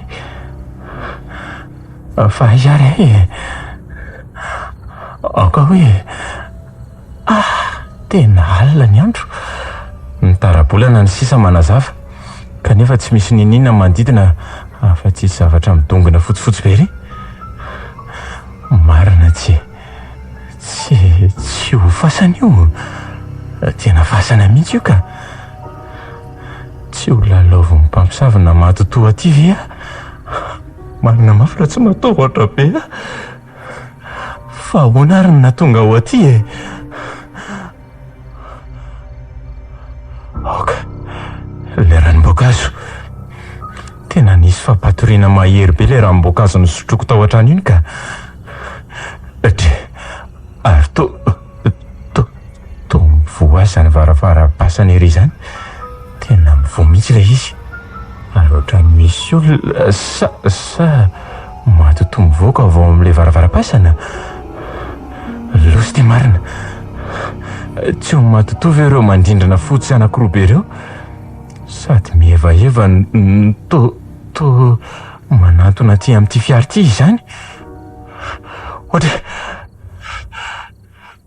S5: Fa aiza ary aho e? Aoka hoe Ah! Tena alina ny andro. Mitarabolana ny sisa manazava, kanefa tsy misy n'inon'inona manodidina afa-tsy zavatra midongona fotsifotsy be ery. Marina tsy, tsy, tsy ho fasana io. Tena fasana mihitsy io ka. Tsy ho lalaovin'ny mpamosavy na matotoa aty ve aho? Marina mafy raha tsy matahotra be aho. Fa ahoana ary no nahatonga aho aty e? Aoka, ilay ranom-boankazo. Tena nisy fampatoriana mahery be ilay ranom-boankazo nosotroiko tao an-trano iny ka. Dre, ary to, to, toa mivoha azy izany varavaram-pasana ery izany. Tena mivoha mihitsy ilay izy. Ary ohatran'ny misy olona sa sa matotoa mivoaka avy ao amin'ilay varavaram-pasana? Loza ity marina. Tsy ho matotoa ve ireo mandrindrina fotsy anankiroa be ireo? Sady mihevaheva no to to manantona aty amin'ity fiara ity izany. Ohatra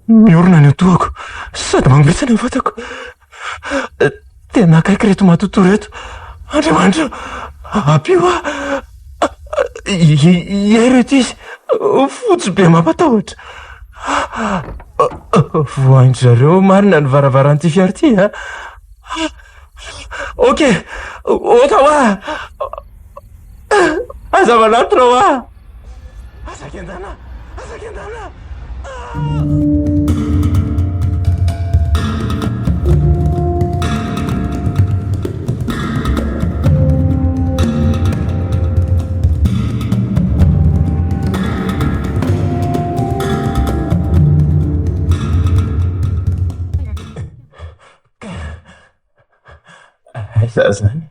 S5: miorina ny tohako sady mangovetsana ny vatako. Tena akaiky ireto matotoa ireto. Andriamanitra ô, ampio aho. Ireto izy, fotsy be mampatahotra. Vohain-dry zareo marina ny varavaran'ity fiara ity a. Ok, ok hoa. Aza manatona hoa. Aza kendana, aza kendana. Aiza zany?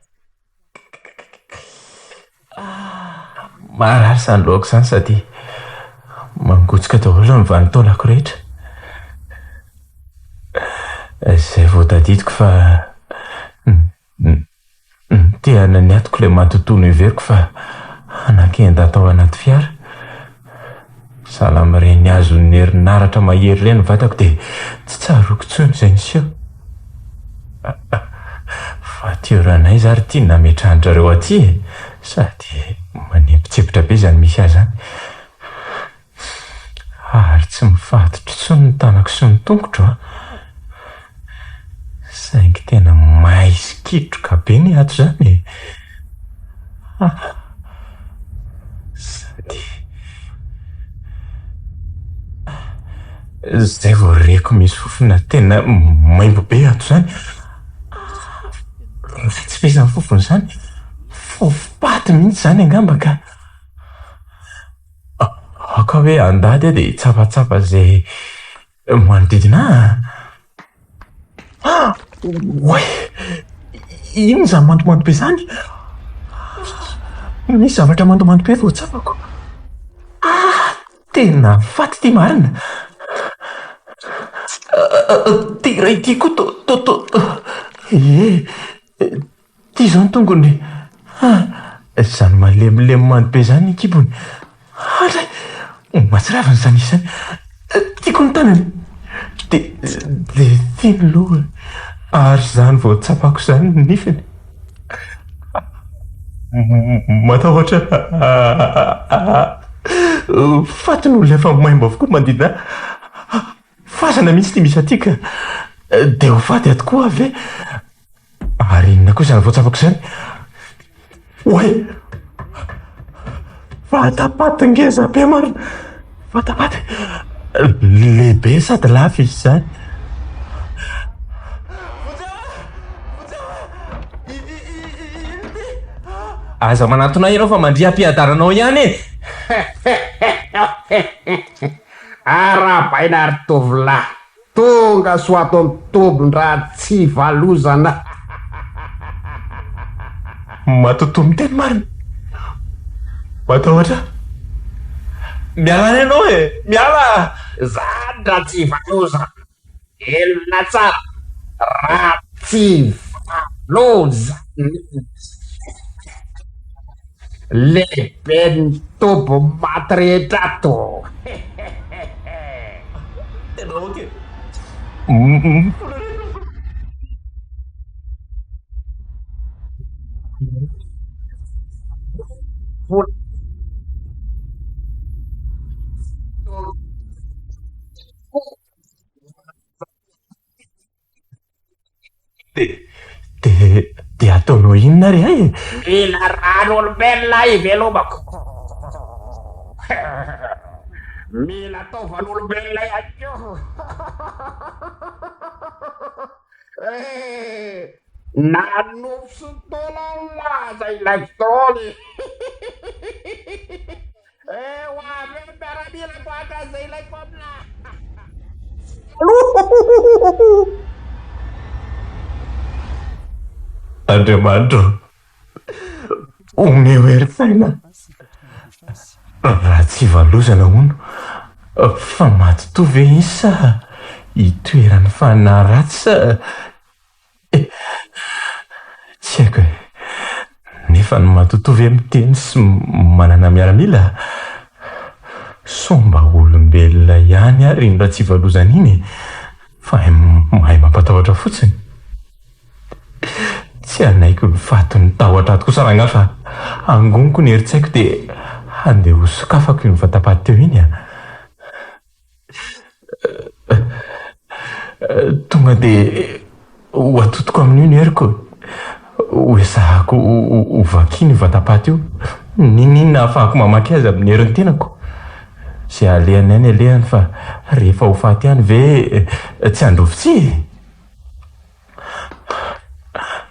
S5: Marary izany lohako izany sady mangotsika daholo ny vanin-taolako rehetra. Izay vao tadidiko fa nitehana ny atiko ilay matotoa noheveriko fa hanakenda tao anaty fiara. Sahala amin'ireny azon'ny herinaratra mahery ireny ny vatako dia tsy tsaroako intsony izay niseho. Voiture an'aiza ary ity nametrahan-drareo aty e? Sady manempotsepitra be izany misy ahy izany. Ary tsy mifatotra intsony ny tanako sy ny tongotro an! Saingy tena may sy kitroka be ny ato izany e! Sady zay vao reko misy fofona tena maimbo be ato izany. Ratsy be izany fofona izany. Fofom-paty mihitsy izany angamba ka. Aoka hoe handady aho dia hitsapatsapa izay manodidina ahy. Oay! Inona izany mandomando be izany? Misy zavatra mandomando be vao tsapako. Ah! Tena faty ity marina. Ity iray ity koa to to to. Ie! Ity izao ny tongony. Izany malemilemy mando be izany ny kibony. Andray! Mahatsiravina izany izy izany. Tiako ny tanany. Dia dia ity ny lohany. Ary izany vao tsapako izany ny nifiny. Matahotra faty ny olona efa maimbo avokoa manodidina ahy. Fasana mihitsy ity misy aty ka. Dia ho faty ato koa aho ve? koa izany voatsapako izany? Oay! Vatapaty ngeza be marina! Vatapaty lehibe sady lava izy izany. Aza manantona ahy ianao fa mandria am-piadaranao ihany e!
S9: Arahabaina ry tovolahy! Tonga soa ato amin'ny tobin-dRatsivalozana.
S5: Matotoa miteny marina. Matahotra aho. Miala any ianao e! Miala!
S9: Zany Ratsivalozana. Velona tsara Ratsivalozana. Lehiben'ny toby maty rehetra ato.
S5: De, de, de ataonao inona ary ay e?
S9: Mila rano olombelona hivelomako. Mila taovan'olombelona ihany koa. Na nofo sy taolana aza ilaiko daholo. Eh, ho avy eo ny miaramila ko haka izay ilaiko amina.
S5: Andriamanitra ô, omeo herin-tsaina raha tsy valozana hono fa matotoa ve izy sa itoeran'ny fanahy ratsy sa Tsy haiko e. Nefa ny matotoa ve miteny sy manana miaramila? Sao mba olombelona ihany ary iny Ratsivalozana iny e? Fa mahay mampatahotra fotsiny. Tsy hanaiky ho fatin'ny tahotra ato kosa rangahy fa hangoniko ny herin-tsaiko dia handeha hosokafako iny vatapaty teo iny a! Tonga dia ho atodiko amin'io ny heriko e. Ho ezahako ho vakiana io vatapaty io. N'inon'inona ahafahako mamaky azy amin'ny herin'ny tenako. Izay alehany any alehany fa rehefa ho faty ihany ve tsy handrovi-tsihy e?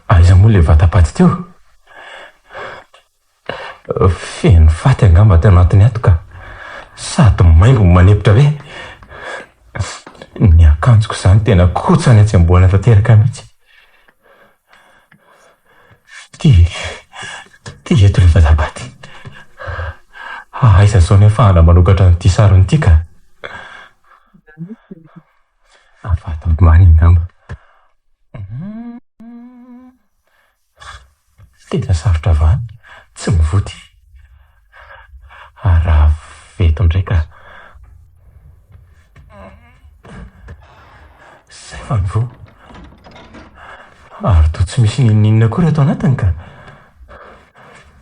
S5: Aiza moa ilay vatapaty teo? Feno faty angamba ato anatiny ato ka. Sady maimbo no manempotra be. Ny akanjoko izany tena kotsany hatsembohana tanteraka mihitsy. Ty, ty eto ilay vatapaty. Aiza izao ny ahafahana manokatra an'ity sarony ity ka? Avadibany angamba. Tena sarotra vahana, tsy mivoty. Ary raha avy eto indray ka. Izay fa nivoha. Ary toa tsy misy n'inon'inona akory ato anatiny ka.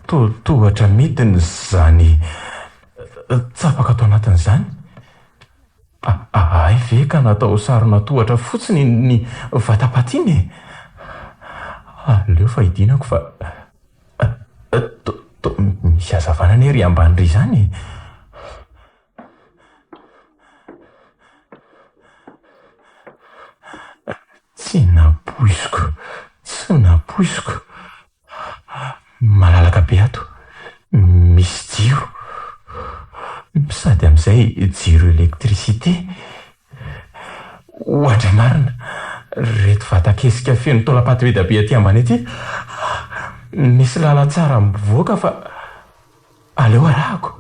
S5: Toa tohatra midina izany tsapako ato anatiny izany. Hay ve ka natao sarona tohatra fotsiny iny vatapaty iny e! Aleo fa hidinako fa toa misy hazavana anie ery ambany ery izany e! Tsy nampoiziko, tsy nampoiziko. Malalaka be ato, misy jiro, sady amin'izay jiro électricité. Ohatra marina, reto vatan-kesika feno taolam-paty be dia be aty ambany aty, misy lalantsara mivoaka fa. Aleo arahako.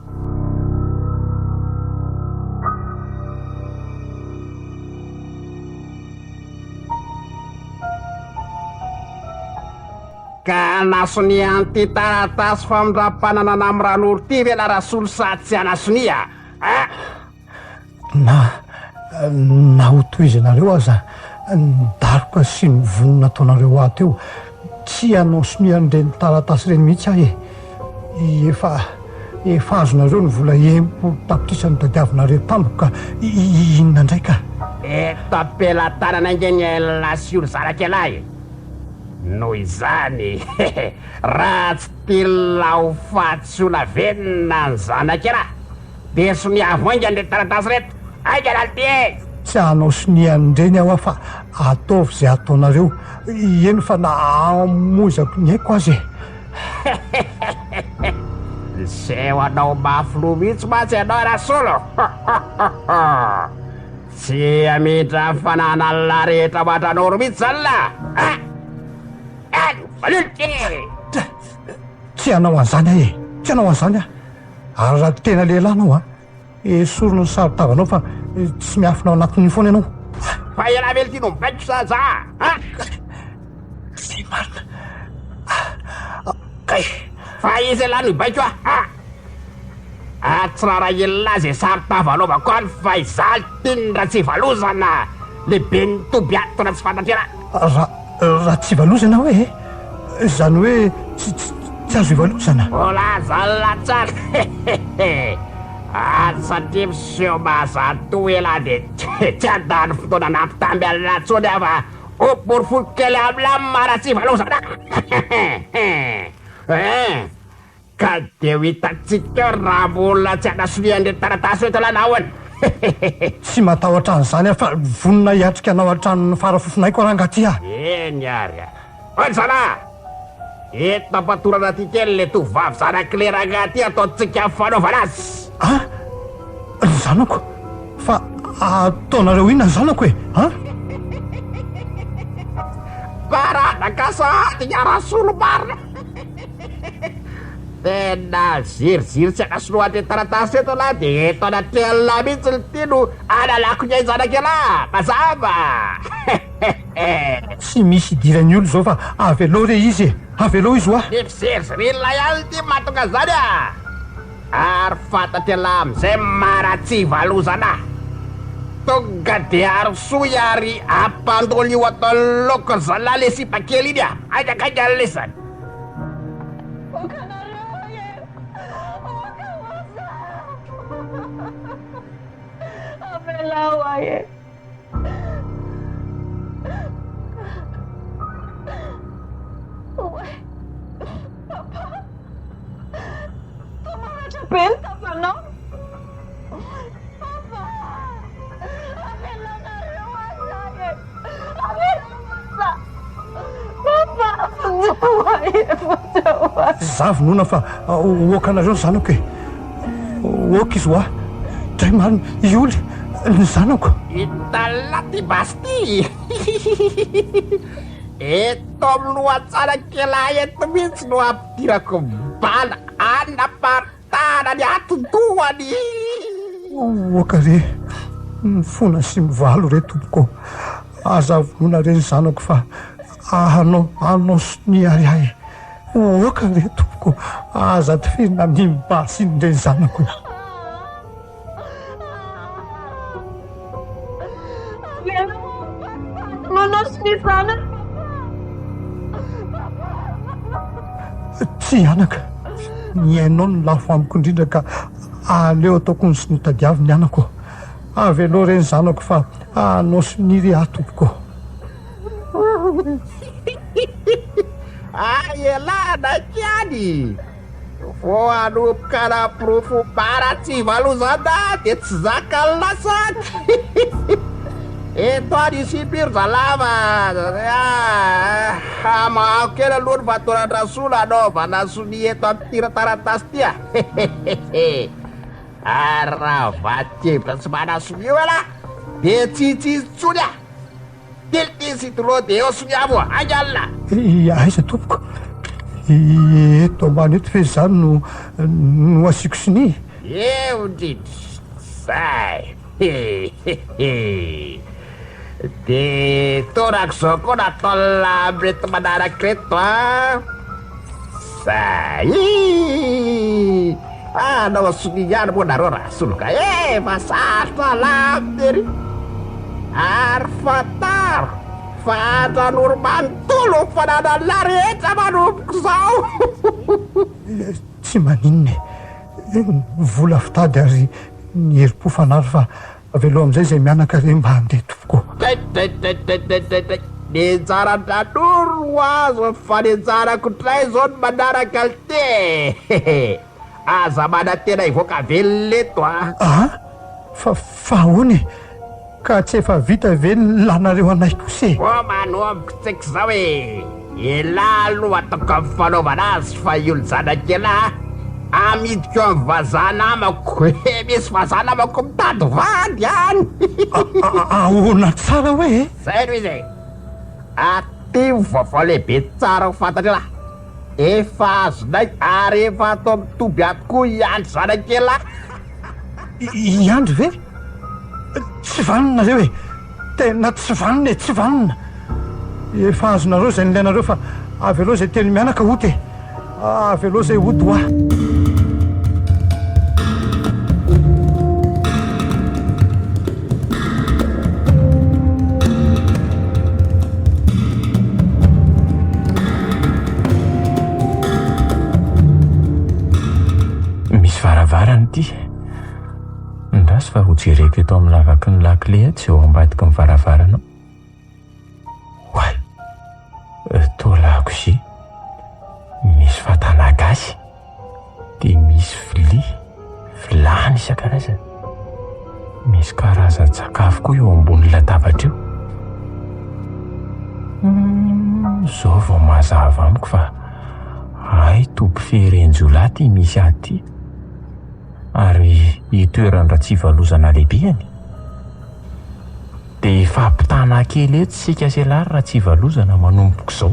S9: Ka hanasonia an'ity taratasy famindram-pananana amin'i Ranoro ity ve la Rasolo sa tsy hanasonia a?
S4: Na na ho tohizanareo aza ny daroka sy ny vono nataonareo ahy teo, tsy hanao sonia an'ireny taratasy ireny mihitsy aho e! Efa efa azonareo ny vola 60 tapitrisa notadiavinareo tamiko ka inona indray ka?
S9: Eto am-pelatanana ange ny an'lah sy io ry zanak'ialahy e!
S10: Noho izany, raha tsy tian'lah ho faty sy ho lavenona ny zanak'ialahy, dia soniavo haingana ireto taratasy ireto. Haingana ry ty e!
S4: Tsy hanao sonia an'ireny aho fa ataovy izay ataonareo, eny fa na hamoizako ny aiko aza e!
S10: Miseho hanao mafy loha mihitsy mantsy ianao Rasolo! Tsy hamindra ny fananan'lah rehetra ao an-tranoro mihitsy izany lah a! Any, valio ity!
S4: Tsy hanao an'izany aho e! Tsy hanao an'izany aho! Ary raha tena lehilahy ianao an, esorina ny saron-tavanao fa tsy miafina ao anatin'io foana ianao.
S10: Fa ialahy ve ity no mibaiko sa za a?
S4: Tsy marina. Kay!
S10: Fa iza ialahy no hibaiko a? Ary tsy raharahian'lah izay saron-tava anaovako any fa izaho Altine Ratsivalozana, lehiben'ny toby ato raha tsy fantatr'ialahy.
S4: Ra, Ratsivalozana hoe e? Izany hoe tsy, tsy, tsy azo ivalozana?
S10: Voalazan'lah tsara hehehe. Ary satria miseho mahazatoa elah dia tsy handany fotoana nampitamby an'lah intsony aho fa hoporofoiko kely amin'lah ny maha Ratsivalozana ahy. Hehehe. Ka dia ho hitantsika eo raha mbola tsy hanasonia an'ireto taratasy ireto ialahy na ahoana. Hehehehe.
S4: Tsy matahotra an'izany aho fa vonona hiatrika anao hatramin'ny fara fofonaiko aho rangahy ty a!
S10: Eny ary a! Hoy ry zalahy a! Eto am-patorana aty kely ilay tovovavy zanak'ilay rangahy ty ataontsika fanaovana azy.
S4: A! Ny zanako? Fa ataonareo inona ny zanako e? A!
S10: Baradaka sahady ny Rasolo marina. Tena ziriziry tsy anasoloa an'ireny taratasy ireto ialahy dia eto anatrehan'lah mihitsy ity no analako ny ain-janak'ialahy! Mazava!
S4: Tsy misy idiran'ny olona izao fa avelao re izy e! Avelao izy hoa!
S10: Ny fizirizirian'lah ihany ity no mahatonga an'izany a! Ary fantatr'ialahy amin'izay maratsivalozana! Tonga dia arosoy ary ampandolio ataon'ny laoka ry zalahy le sipa kely iny a! Haingakaingana lesany!
S6: Avelao ahy e. Oay, papa. Toa maratra be ny tavanao. Papa, avelaonareo ahy ahy e. Avelao aza. Papa, vonjeo ahy e, vonjeo ahy.
S4: Za vonona fa hoakanareo ny zanako e. Oka izy hoa. Dray marina, i Oly, ny zanako.
S10: Hitan'lah ty basy ty. Eto amin'ny lohantsara-kelahy eto mihitsy no ampidirako bala hanaparitahana ny atidohany.
S4: Oka re, mifona sy mivalo re tompoko. Aza vonoina re ny zanako fa hanao hanao sonia ary aho e. Oka re tompoko, aza tifirina amin'iny basy iny re ny zanako e. Tsia anaka, ny ainao no lafo amiko indrindra ka aleo ataoko ny sonia tadiaviny anako. Avelao re ny zanako fa hanao sonia re aho tompoko.
S10: Hay elah anaiky ihany! Vao hanomboka hanaporofo bara tsy valozana dia tsy zakan'ny lasany! Eto ary i Sipi ry zalahy fa hamahako kely aloha ny fatoran-dRasolo hanaovana sonia eto amin'ity taratasy ity a! Ary raha vadin-kevitra tsy manasonia io elah dia tsy hitsitsy intsony aho! Tilty sy Tolo dia eo soniavo a! Ainga alina!
S4: Aiza tompoko? Eto ambany eto ve izany no no asiako sonia?
S10: Eo indrindra! Zay! Hehehe! Dia torak'izao koa nataon'lah amin'ireto manaraka ireto an! Zay! Hanao sonia ihany moa nareo Rasolo ka e! Fa sarotra lavitra ery! Ary fantaro fa Andranoro manontolo ny fananan'lah rehetra manomboka izao!
S4: Tsy maninona e! Ny vola fitady ary ny herim-po fanary fa avelao amin'izay izay mianaka re mba handeha tompoko.
S10: Taitai taitai taitai! Ny anjaran-dRanoro! Ho azo ny fanenjanako indray izao ny manaraka lty e! Aza manantena hivoaka velona eto a!
S4: A! Fa fa ahoana e? Ka tsy efa vita ve ny lanareo anay kosa e?
S10: Vao manomboka tsika izao e! Elah aloha ataoko amin'ny fanaovana azy fa io ny zanak'elah amidiko amin'ny vazaha namako e! Misy vazaha namako mitady vady any!
S4: Ahoana tsara hoe e?
S10: Zay no izy e! Aty ny vaovao lehibe tsara ho fantatr'elah! Efa azonay ary efa ato amin'ny toby ato koa i Andry zanak'elah!
S4: I Andry ve? Tsy vanona nareo e! Tena tsy vanona e! Tsy vanona! Efa azonareo izay nilainareo fa avelao izay telo mianaka hody e! Avelao izay hody hoa!
S5: Misy varavarana ity. Andraso fa hojereko eto amin'ny lavaky ny lakile atsy eo ambadiky ny varavarana ao. Oay! Toa lakozia. Misy fatana gasy. Dia misy vilia, vilany isan-karazany. Misy karazan-tsakafo koa eo ambony latabatra eo. Izao vao mazava amiko fa hay toby feren-jiolahy ity misy ahy ity. Ary itoeran-dRatsivalozana lehibeny. Dia hifampitana kely eto isika sy ialahy ry Ratsivalozana manomboka izao.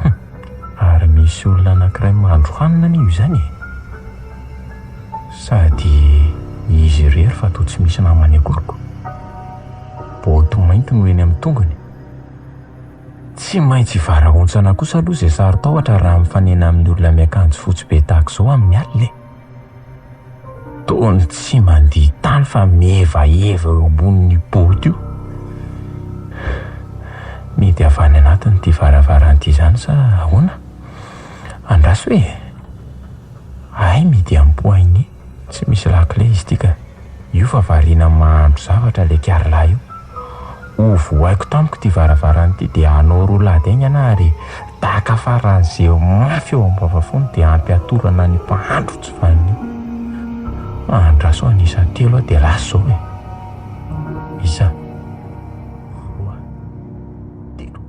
S5: Hum, ary misy olona anankiray mahandro hanina anie io izany e! Sady izy irery fa toa tsy misy namany akory ko. Boty mainty no eny amin'ny tongony. Tsy maintsy hivarahontsana kosa aloha izay saro-tahotra raha mifanena amin'ny olona miakanjo fotsy be tahaka izao amin'ny alina e! Toa ny tsy mandihy tany fa mihevaheva eo ambonin'io boty io. Mihidy avy any anatiny ity varavarana ity izany sa ahoana? Andraso e! Hay mihidy amin'ny poignée. Tsy misy lakile izy ity ka. Io fa variana mahandro zavatra ilay kiarilahy io. Ho vohaiko tamiko ity varavarana ity dia hanao roulade haingana ary daka faran'izay mafy eo am-bavafony dia hampiatorana ny mpahandro tsy vanona io. Andraso an'isa telo aho dia lasa izao e. Isa, roa, telo.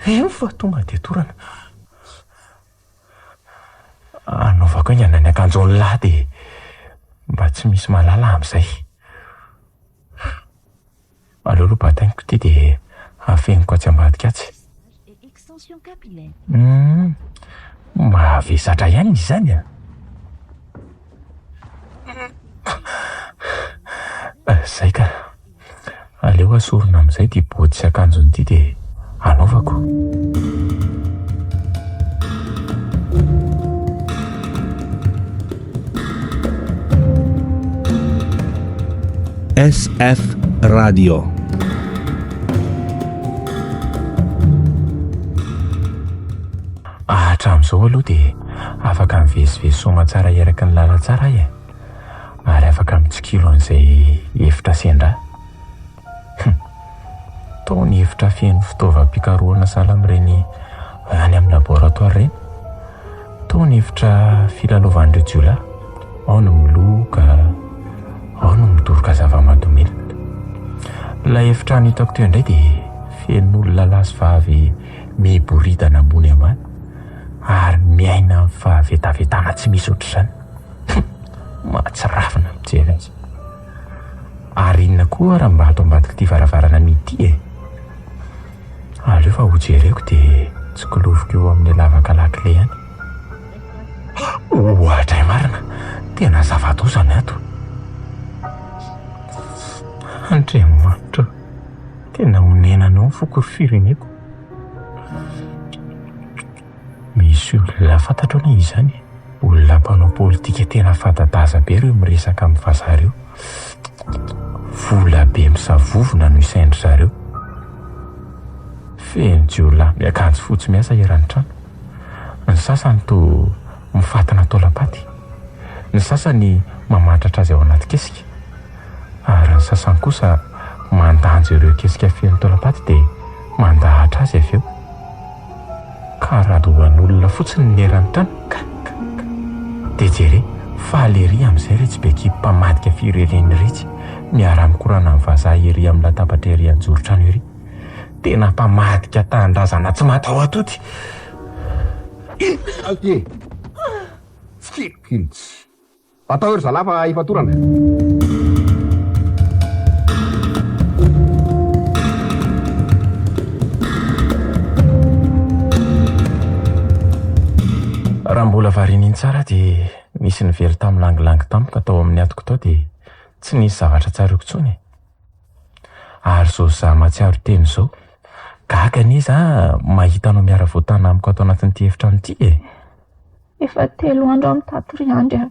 S5: Eo fa tonga dia torana. Anaovako haingana ny akanjon'ny lahy dia mba tsy misy mahalala amin'izay. Aleo aloha batainiko ity dia afeniko atsy ambadika atsy. Hum, mavesatra ihany izy izany a! Zay ka. Aleo asorina amin'izay ity boty sy akanjony ity dia anaovako.
S1: SF Radio.
S5: Hatramin'izao aloha dia afaka mivezivezy soamantsara eraky ny lalantsara aho e. Ary afaka mitsikilo an'izay efitra sendra ahy. Hum. Toa ny efitra feno fitaovam-pikarohana sahala amin'ireny any amin'ny laboratoire ireny. Toa ny efitra filalaovan'ireo jiolahy. Ao ny miloka, ao ny midoroka zava-mahadomelina. Ilay efitrano hitako teo indray dia feno olona lahy sy vavy miboridana ambony ambany ary miaina amin'ny fahavetavetana tsy misy ohatr'izany. Hum! Mahatsiravina mijery azy. Ary inona koa raha mba ato ambadik'ity varavarana mihidy ity e? Aleo fa hojereko dia tsikiloviko eo amin'ny lavaka lakile ihany. Oadray marina! Tena zava-doza ny ato. Andriamanitra ô! Tena onena anao ny foko ry fireneko. Misy olona fantatrao anie izany e! Olona mpanao politika tena fanta-daza be ireo miresaka amin'ny vazaha ireo. Vola be misavovona no isain-dry zareo. Feno jiolahy miakanjo fotsy miasa eran'ny trano. Ny sasany toa mifatina taolam-paty. Ny sasany mamatratra azy ao anaty kesika. Ary ny sasany kosa mandanja ireo kesika feno taolam-paty dia mandahatra azy avy eo. Karadohan'olona fotsiny ny eran'ny tany ka ka ka. Dia jere, faly ery amin'izay retsy be kibo mpamadika firenena iretsy miara-mikorana amin'ny vazaha ery amin'ny latabatra ery an-joron-trano ery. Tena mpamadika tanindrazana tsy mataho-atody.
S9: Inona ity e? Tsikilo tsy. Atao eo ry zalahy fa ifatorana.
S5: Raha mbola variana iny tsara dia nisy nivery tamin'ny langilangy tampoka tao amin'ny atiko tao dia tsy nisy zavatra tsaroako intsony e. Ary izao za mahatsiaro tena izao, gaga anie za mahita anao miara-voatana amiko ato anatin'ity efitrano ity e.
S6: Efa telo andro aho mitato ry Andry a!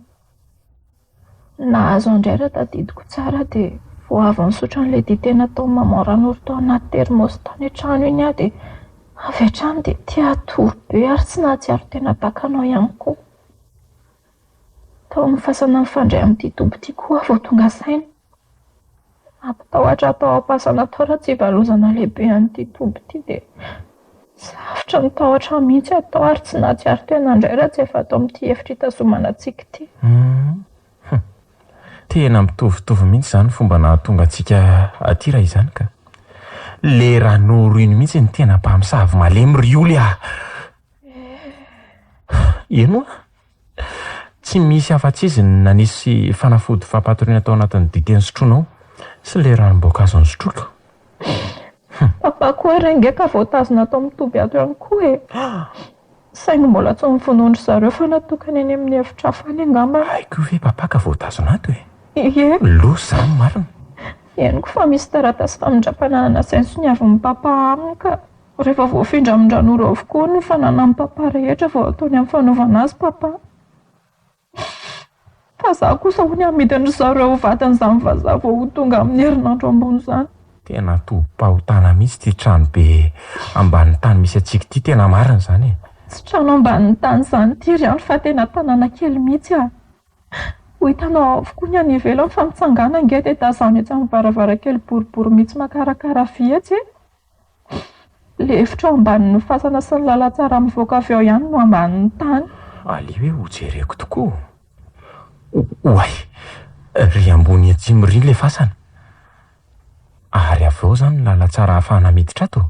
S6: Nahazo an-dray raha tadidiko tsara dia vao avy nisotro an'ilay dite nataon'i maman Ranoro tao anaty thermos tany an-trano iny aho dia avy hatrany dia te hatory be ary tsy nahatsiaro tena tahaka anao ihany koa. Tao amin'ny fasana mifandray amin'ity dobo ity koa aho vao tonga saina. Nampitahotra tao am-pasana tao raha tsy ivalozana lehibe an'ity toby ity dia sarotra ny tahotra mihitsy atao ary tsy nahatsiaro tena indray raha tsy efa ato amin'ity efitra itazomana antsika ity.
S5: Hum. Tena mitovitovy mihitsy izany fomba nahatonga antsika aty raha izany ka. Le Ranoro iny mihitsy no tena mpamosavy malemy ry Oly ah! Eny oa! Tsy misy afa-tsy izy no nanisy fanafody fampatoriana tao anatin'ny dite nisotroinao sy ilay ranom-boankazo nisotroiko.
S6: Papa koa ary ange ka voatazona ato amin'ny toby ato ihany koa e! Saingy mbola tsy novonoin-dry zareo fa natokany any amin'ny efitra hafa any angamba.
S5: Hay koa ve papa ka voatazona ato e?
S6: Ie.
S5: Loza izany marina.
S6: Henoko fa misy taratasy famindram-pananana izay nosoniavin'i papa aminy ka. Rehefa voafindra amin-dRanoro avokoa ny fananan'i Papa rehetra vao ataony amin'ny fanaovana azy Papa. Fa za kosa hono amidin-dry zareo ho vadin'izany vazaha vao ho tonga amin'ny herinandro ambony izany.
S5: Tena tobim-pahotana mihitsy ity trano be ambanin'ny tany misy antsika ity, tena marina izany e!
S6: Tsy trano ambanin'ny tany izany ity ry Andry fa tena tanàna kely mihitsy ah! Ho hitanao ao avokoa ny any ivelany fa mitsangàna ange dia tazano etsy amin'ny varavarankely boribory mihitsy makarakara vy etsy e! Ilay efitra ao ambanin'ny fasana sy ny lalantsara mivoaka avy ao ihany no ambanin'ny tany.
S5: Aleo hoe hojereko tokoa. Oay! Ry ambony atsimo ry ilay fasana. Ary avy ao izany ny lalantsara ahafahana miditra ato?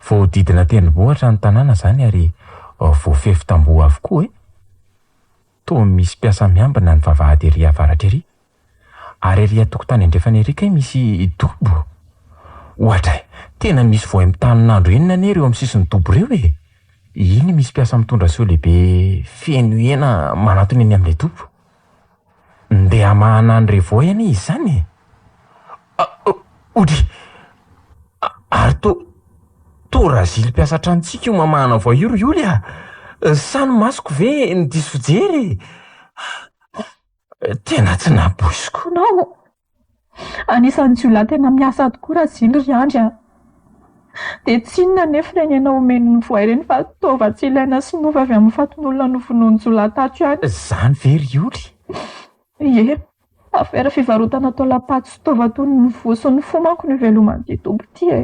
S5: Voahodidina tendrombohitra ny tanàna izany ary voafefy tamboho avokoa e! Toa misy mpiasa miambina ny vavahady ery avaratra ery. Ary ery an-tokotany andrefana ery kay misy dobo? Oadray! Tena misy voay mitanin'andro enina anie ireo amin'ny sisin'ny dobo ireo e! Iny misy mpiasa mitondra seho lehibe feno hena manantona eny amin'ilay dobo. Ndeha hamahana an'ireo voay anie izy izany e! Odry! Ary toa, toa Razily mpiasa tranontsika io mamahana voay io ry Oly a! Sa ny masoko ve no diso fijery e? Tena tsy nampoiziko.
S6: Nao! Anisan'ny jiolahy tena miasa tokoa Razily ry Andry a! Dia tsy inona anefa ireny hena omen'ny voay ireny fa taova tsy ilaina sy nofo avy amin'ny fatin'olona novonoin'ny jiolahy tato ihany.
S5: Izany ve ry Oly?
S6: Ie. Afera fivarotana taolam-paty sy taova toy ny voa sy ny fo manko no iveloman'ity toby ity e!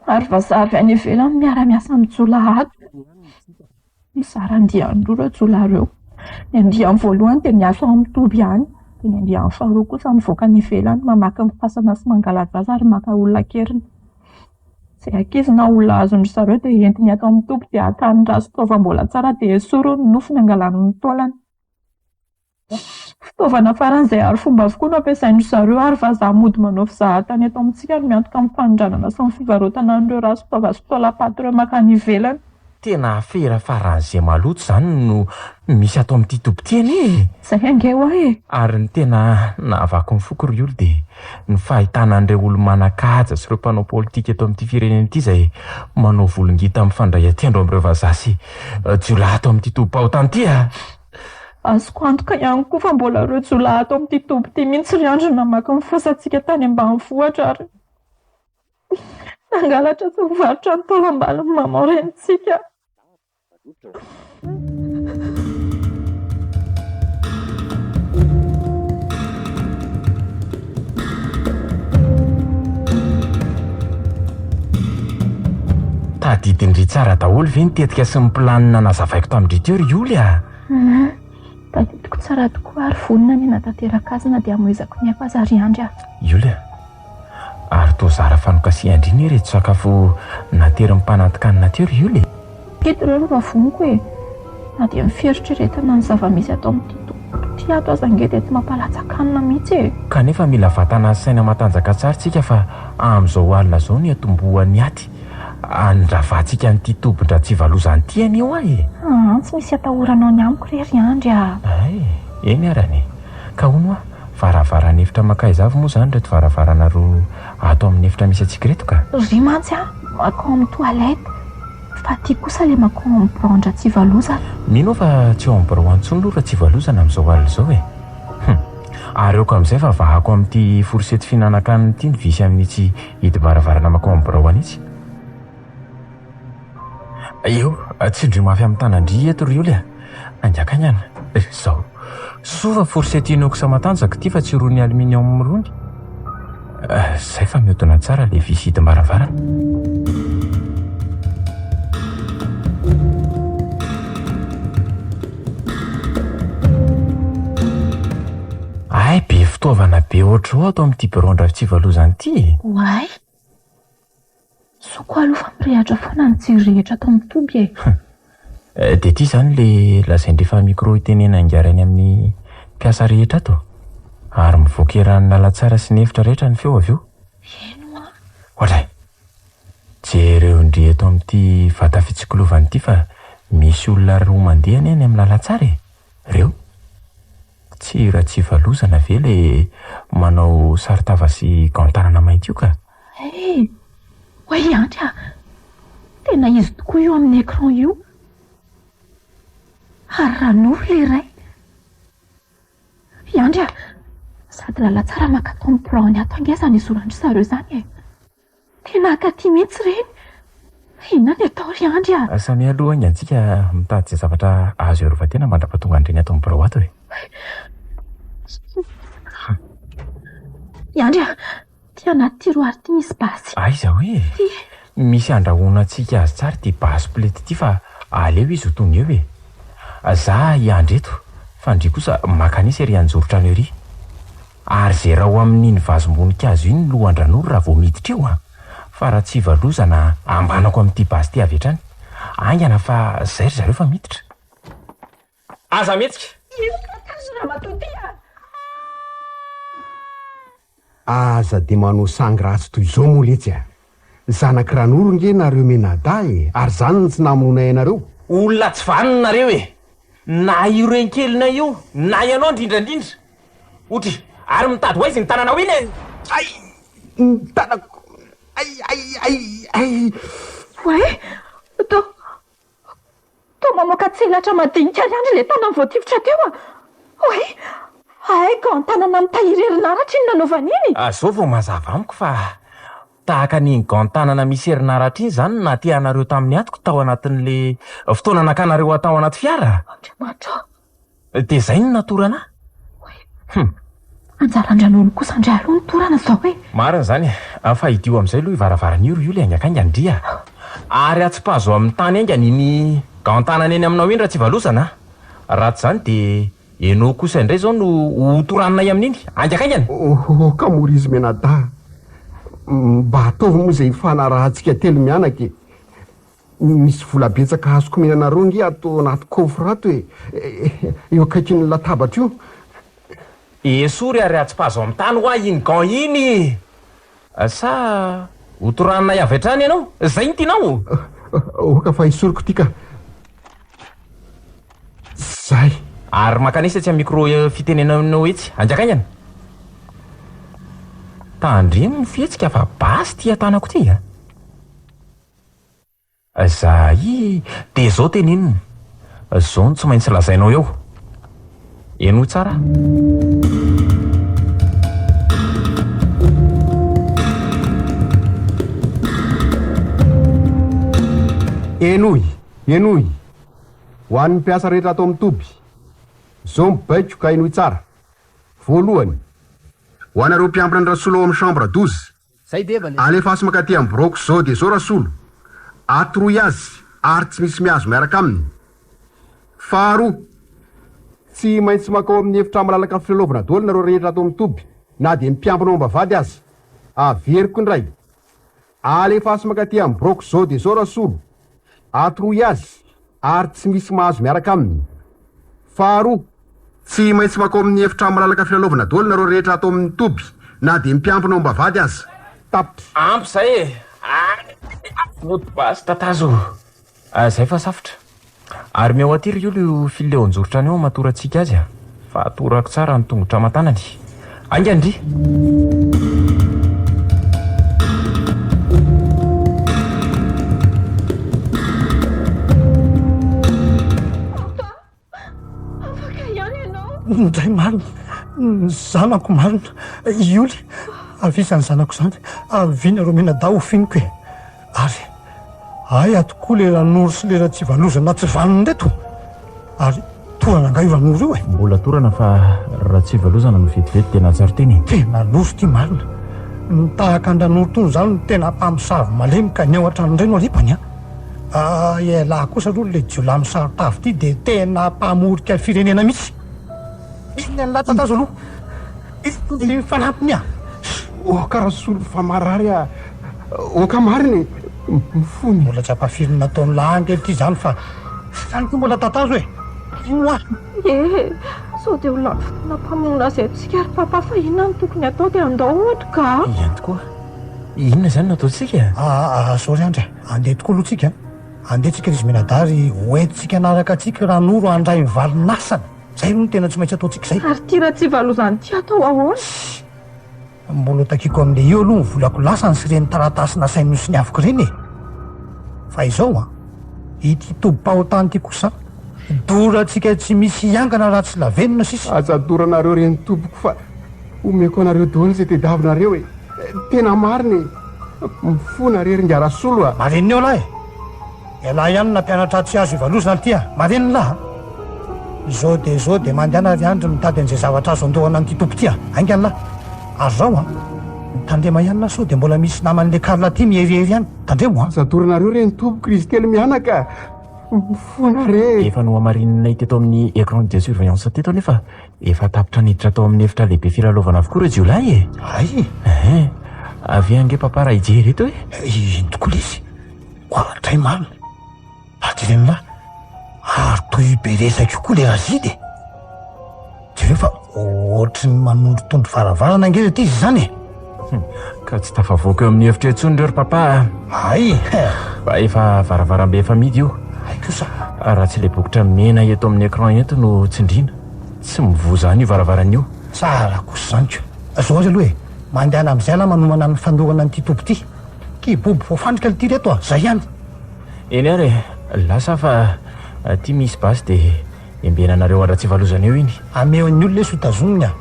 S6: Ary vazaha avy any ivelany miara-miasa amin'ny jiolahy ato. Mizara andiany roa ireo jiolahy ireo. Ny andiany voalohany dia miasa ao amin'ny toby ihany, dia ny andiany faharoa kosa mivoaka any ivelany mamaky ny fasana sy mangala-jaza ary maka olona an-keriny. Izay ankizy na olona azon-dry zareo dia entiny ato amin'ny toby dia hakany ra sy taova mbola tsara dia esoriny ny nofony angalany ny taolany. Fitaovana faran'izay arifomba avokoa no ampiasain-dry zareo ary vazaha mody manao fizahan-tany eto amintsika no miantoka amin'ny fanondranana sy ny fivarotana an'ireo rasotaova sy taolam-paty ireo mankany ivelany.
S5: Tena afera faran'izay maloto izany no misy ato amin'ity toby ity anie e!
S6: Izay ange hoa e!
S5: Ary ny tena nahavaky ny foko ry oly dia ny fahitana an'ireo olo-manan-kaja sy ireo mpanao politika eto amin'ity firenena ity izay manao volon-gita mifandray an-tendro amin'ireo vazaha sy jiolahy ato amin'ity tobim-pahotana ity a!
S6: Azoko antoka ihany koa fa mbola ireo jiolahy ato amin'ity toby ity mihitsy ry Andry no namaky ny fasantsika tany ambanivohitra ary nangalatra sy nivarotra ny taolam-balin'i maman renintsika.
S5: Tadidin-dry tsara daholo ve ny tetika sy ny planina nazavaiko tamin-dry teo ry Oly a?
S6: Hum, tadidiko tsara tokoa ary vonona ny hanatanteraka azy na dia hamoizako ny aiko aza ry Andry a.
S5: Oly a! Ary toa zara fa nokasihan-dry anie ireto sakafo naterin'ny mpanantin-kanina teo ry Oly e!
S6: Eto ireo no vavoniko e! Na dia ny fieritreretana ny zava-misy ato amin'ity toby ity ato aza ange dia tsy mampalatsaka-hanina mihitsy e!
S5: Kanefa mila vatana sy saina matanjaka tsara tsika fa amin'izao alina izao no hiatombohan'ny aty handravantsika an'ity tobin-dRatsivalozana ity anie hoa e!
S6: Aa, tsy misy atahoranao ny amiko re ry Andry a!
S5: Hay, eny arany e! Ka hono hoa, varavaran'efitra mankaiza avy moa izany ireto varavarana roa ato amin'ny efitra misy antsika ireto ka?
S6: Ry mantsy a, mankao amin'ny toilette, fa aty kosa ilay mankao amin'ny biraon-dRatsivalozana.
S5: Mino aho fa tsy ao amin'ny birao intsony aloha Ratsivalozana amin'izao alina izao e! Hum! Ary aoka amin'izay fa vahako amin'ity fourchette fihinanan-kanina ity ny visy amin'itsy hidim-baravarana mankao amin'ny birao an'itsy. Eo, tsindrio mafy amin'ny tanan-dry eto ry Oly a! Haingakaingana. Izao. Soa fa fourchette inox matanjaka ity fa tsy irony aluminium irony. Izay fa mihodina tsara ilay visy hidim-baravarana. Hay be fitaovana be ohatr'izao ato amin'ity biraon-dRatsivalozana ity e!
S6: Oay! Soa koa aloha fa mirehatra foana ny jiro rehetra ato amin'ny toby e!
S5: Dia ity izany ilay lazain-dry fa micro itenenan'i any amin'ny mpiasa rehetra ato? Ary mivoaka eran'ny lalantsara sy ny efitra rehetra ny feo avy eo?
S6: Eny hoa!
S5: Oadray! Jereo ndry eto amin'ity vata fitsikilovana ity fa misy olona roa mandeha anie any amin'ny lalantsara e! Reo! Tsy Ratsivalozana ve le manao saron-tava sy gant-tanana mainty io ka?
S6: Hey! Oay Andry a! Tena izy tokoa io amin'ny écran io! Ary Ranoro le iray! I Andry a! Sady lalatsara maka ato amin'ny biraony ato ange izany izoran-dry zareo izany e! Tena ankaty mihitsy ireny! Inona ny atao ry Andry a!
S5: Samia aloha haingana tsika mitady izay zavatra azo iarovan-tena mandra-pahatonga an'ireny ato amin'ny birao ato e!
S6: I Andry a! Ty anaty tiroir ty misy basy.
S5: Aiza hoe?
S6: Ty.
S5: Misy andrahoana antsika azy tsara ity basy poleta ity fa aleo izy ho tonga eo e! Za hiandry eto fa ndry kosa makanisa ery anjoron-trano ery. Ary zerao amin'iny vazom-boninkazo iny ny lohan-dRanoro raha vao miditra eo an! Fa raha tsy valozana ambanako amin'ity basy ity avy hatrany. Haingana fa zay ry zareo fa miditra. Aza mihetsika!
S6: Inona ty ry ramatoa ty a!
S9: Aza dia manao sangy ratsy toy izao moa letsy a! Zanak'i Ranoro nge nareo mianadahy e! Ary zany no tsy namonoanay anareo?
S5: Olona tsy vanona nareo e! Na io renikelinay io, na ianao indrindra indrindra! Otry, ary mitady ho aiza iny tananao iny e!
S9: Hay! Ny tanako! Hay! Hay! Hay! Hay!
S6: Oay! Toa, toa mamoaka tselatra madinika ihany ilay tanany voatifitra teo a! Oay! Hay ka an-tanana mitahiry herinaratra iny nanaovany iny!
S5: Zao vao mazava amiko fa tahaka an'iny gant-tanana misy herinaratra iny izany no nahatehanareo tamin'ny atiko tao anatin'ilay fotoana nakanareo ahy tao anaty fiara!
S6: Andriamanitra ô!
S5: Dia izay no natorana ahy? Hum!
S6: Anjaran-dRanolo kosa indray aloha ny torana izao e!
S5: Marina izany e! Fa hidio amin'izay aloha io varavarana io ry Oly haingakaingana ndry a! Ary atsipazo amin'ny tany haingana iny gant-tanana eny aminao iny Ratsivalozana a! Raha tsy izany dia ianao kosa indray izao no ho toraninay amin'iny! Haingakaingana!
S9: Oh, ka moa ry izy mianadahy! Mba ataovy moa izay hifanarahantsika telo mianaka e! Misy vola betsaka azoko omena anareo nge ato anaty coffre ato e! Eo akaikin'ny latabatra io.
S5: Esory ary atsipazo amin'ny tany hoa iny gant iny! Sa ho toraninay avy hatrany ianao? Zay no tianao?
S9: Oka fa esoriko ity ka! Zay!
S5: Ary mankanesa etsy amin'ny micro fitenenanao etsy. Haingakaingana! Tandremo ny fihetsika fa basy ity an-tanako ity a! Zay! Dia zao tenenina, zao no tsy maintsy lazainao eo. Henoy tsara.
S9: Henoy, henoy! Ho an'ny mpiasa rehetra ato amin'ny toby, zao ny baiko ka henoy tsara. Voalohany, ho anareo mpiambina an-dRasolo ao amin'ny chambre 12, Alefaso mankaty amin'ny biraoko zao dia zao Rasolo. Atoroy azy ary tsy misy mihazo miaraka aminy. Faharoa, tsy maintsy mankao amin'ny efitra malalaka filalaovana daholo nareo rehetra ato amin'ny toby, na dia ny mpiambina ao am-bavahady aza. Averiko indray. Alefaso mankaty amin'ny biraoko izao dia izao Rasolo. Atoroy azy ary tsy misy mahazo miaraka aminy. Faharoa, tsy maintsy mankao amin'ny efitrano malalaka filalaovana daholo nareo rehetra ato amin'ny toby, na dia ny mpiambina ao am-bavahady aza. Tapitra.
S5: Ampy izay e! Mody basy tatazo. Zay fa safotra. Ary meo aty ry olo io fil eo anjorotrany io hamatorantsika azy a! Fa atorako tsara ny tongotra aman-tanany. Haingana ndry!
S6: Afaka ihany ianao.
S4: Ndray marina, ny zanako marina. Ioly, avy iza ny zanako izany? Avy nareo mianadahy ho finiko e. Ary hay ato koa le Ranoro sy le Ratsivalozana tsy vanona ireto. Ary torana angaha io Ranoro io e?
S5: Mbola torana fa Ratsivalozana no vetivety dia nahatsiaro tena e.
S4: Tena loza ity marina. Ny tahaka an-dRanoro tony izany no tena mpamosavy malemy ka ny ao an-trano indray no alipany a. Ah, ialahy kosa aloha le jiolahy misaron-tavy ity dia tena mpamorika firenena mihitsy. Inona ny latsaka azo aloha? Inona le fanampiny ah?
S9: Oka Rasolo fa marary ah. Oka marina e. Mifony.
S4: Mbola tsy ampafirin'ny nataon'i lahy ange ity izany fa izany koa mbola tatazo e. Ino ah?
S6: Ie, sao dia ho lany fotoana mpamono azy eto isika ry papa fa inona no tokony hatao dia andao hody ka.
S5: Ihany tokoa. Inona izany no ataontsika?
S4: Ah, ah, sorry Andry a. Andeha tokoa aloha tsika a! Andeha tsika ry izy mianadahy ry ho entintsika hanaraka antsika Ranoro handray ny valin'asany! Zay aloha no tena tsy maintsy ataontsika izay!
S6: Ary ity Ratsivalozana ity atao ahoana?
S4: Shh! Mbola ho takiako amin'ilay io aloha ny volako lasany sy ireny taratasy nasainy nosoniaviko ireny e! Fa izao an! Ity tobim-pahotana ity kosa dorantsika tsy misy hiangana raha tsy lavenona sisa!
S9: Aza doranareo ireny tompoko fa Omeko anareo daholo izay tediavinareo e! Tena marina e! Mifona re ry ingahy Rasolo a!
S4: Marenina eo lahy e! Ialahy ihany no nampianatra ahy tsy azo ivalozana ity a! Marenina lahy a! Izao dia izao dia mandehana ry Andry mitady an'izay zavatra azo andohana an'ity tompoko ity a! Haingana lahy! Ary izao a! Mitandrema ihany lahy sao dia mbola misy naman'ilay Karla ity miherihery any! Tandremo a!
S9: Aza doranareo re ny tompoko ry izy telo mianaka a! Mifona re e!
S5: Efa nohamarininay teto amin'ny écran de surveillance teto anefa Efa tapitra niditra tao amin'ny efitra lehibe filalaovana avokoa ireo jiolahy e!
S4: Hay!
S5: Ehe! Avia ange papa raha hijery eto e!
S4: Iny tokoa ilay izy! Oadray marina! Ary jereo lahy! Ary toy io be resaka io koa ilay Razily e! Jereo fa ohatry ny manondrotondro varavarana ange ireto izy izany e!
S5: Ka tsy tafavoaka eo amin'ny efitra intsony ireo ry papa a!
S4: Hay!
S5: Fa efa varavarambe efa mihidy io.
S4: Hay kosa!
S5: Raha tsy ilay bokotra mena eto amin'ny écran eto no tsindriana, tsy mivoha izany io varavarana io.
S4: Tsara kosa izany ko! Zao ary aloha e! Mandehana amin'izay ialahy manomana ny fandorana an'ity toby ity. Kibobo voafandrika ity reto a! Zay ihany!
S5: Eny ary e! Lasa aho fa aty misy basy dia Embenanareo an-dRatsivalozana eo iny.
S4: Ameo ny olona izy ho tazominy a!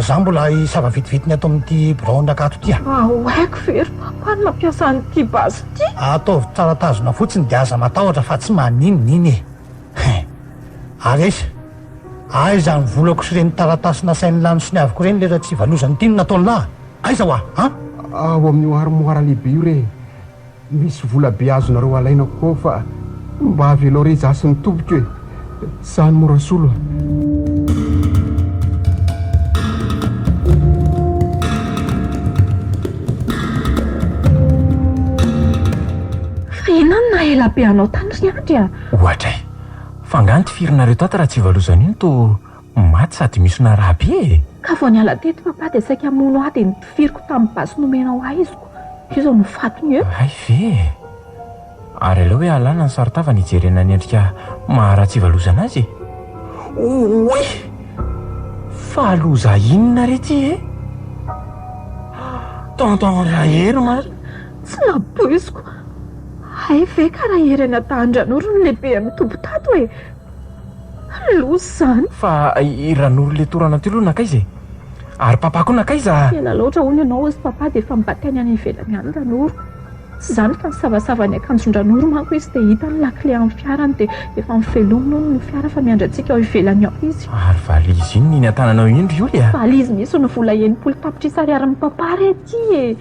S4: Za mbola hisava vetivety ny ato amin'ity biraon-dRakato ity a!
S6: Mba ho haiko ve ry papa ny mampiasa an'ity basy ity?
S4: Ataovy tsara tazona fotsiny dia aza matahotra fa tsy maninona iny e! Hein! Ary aiza? Aiza ny volako sy ireny taratasy nasain'i Lano sy ny haviko ireny le Ratsivalozana ity no nataon'lah? Aiza hoa? An?
S9: Ao amin'io armoire lehibe io re! Misy vola be azonareo alaina koa ao fa mba avelao re za sy ny tompoko e! Zany moa Rasolo a!
S6: Fa inona no naha ela be anao tany ry Andry a?
S5: Ohatray! Fa angaha nitifirinareo tato Ratsivalozana io no toa maty sady misy naraha be e!
S6: Ka vao niala teto papa dia saika hamono ahy dia nitifiriko tamin'ny basy nomenao ahy izy ko. Io izao no fatiny eo.
S5: Hay ve e! Ary aleo hoe alana ny saron-tavany hijerena ny endrika maha Ratsivalozana azy e! Oay! Fa loza inona re ity e? Tonton Rahery marina!
S6: Tsy nampoiziko! Hay ve ka Rahery any Antahandranoro no lehiben'ny toby tato e! Loza izany!
S5: Fa i Ranoro le torana teo aloha nankaiza e? Ary papa koa nankaiza?
S6: Ela loatra hono ianao hozy papa dia efa mibatainy any ivelany any Ranoro. Tsy izany fa nisavasava ny akanjon-dRanoro manko izy dia hita ny lakile amin'ny fiarany dia efa novelominy hono ny fiara fa miandry antsika ao ivelany ao izy.
S5: Ary valizy inona iny an-tananao iny ry Oly a?
S6: Valizy misy ny vola 60 tapitrisa ariarin'i papa re ity e!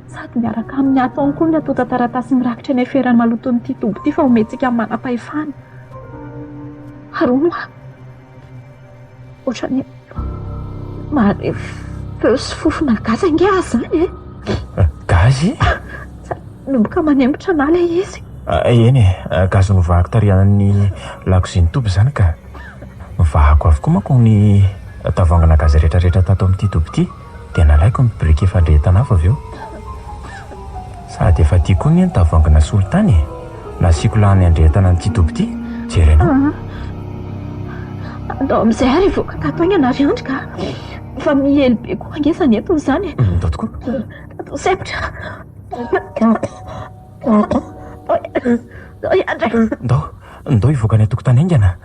S6: Sady miaraka amin'ny ato ihany koa ny antontan-taratasy mirakitra ny aferan'ny maloton'ity toby ity fa omentsika amin'ny manam-pahefana. Ary hono hoa, ohatran'ny mahare feo sy fofona gaz ange aho izany e!
S5: Gazy?
S6: Manomboka manempotra anà ilay izy.
S5: Eny e, gazy novahako tary amin'ny lakozian'ny toby izany ka. Novahako avokoa manko ny tavoahangina gazy rehetrarehetra tato amin'ity toby ity. Dia nalaiko ny briquet fandrehetana afo avy eo. Sady efa aty koa anie ny tavoahangina solitany e! Nasiako lany handrehetana an'ity toby ity. Jerenao.
S6: Andao amin'izay ary hivoaka tato haingana ry Andry ka! Fa miely be koa ange izany entona izany e!
S5: Andao tokoa.
S6: Tato sempotra. Andao i Andry.
S5: Ndao, ndao hivoaka any an-tokotany haingana.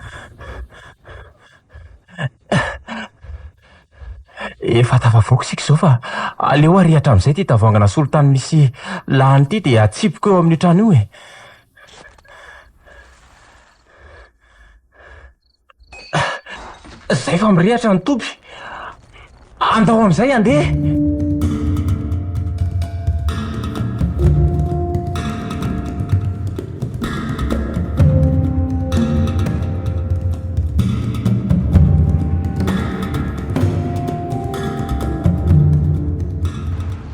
S5: Efa tafavoaka isika izao fa aleo ary hatramin'izay ity tavoahangina solitany misy lany ity dia atsipiko eo amin'io trano io e. Izay fa mirehatra ny toby. Andao amin'izay handeha.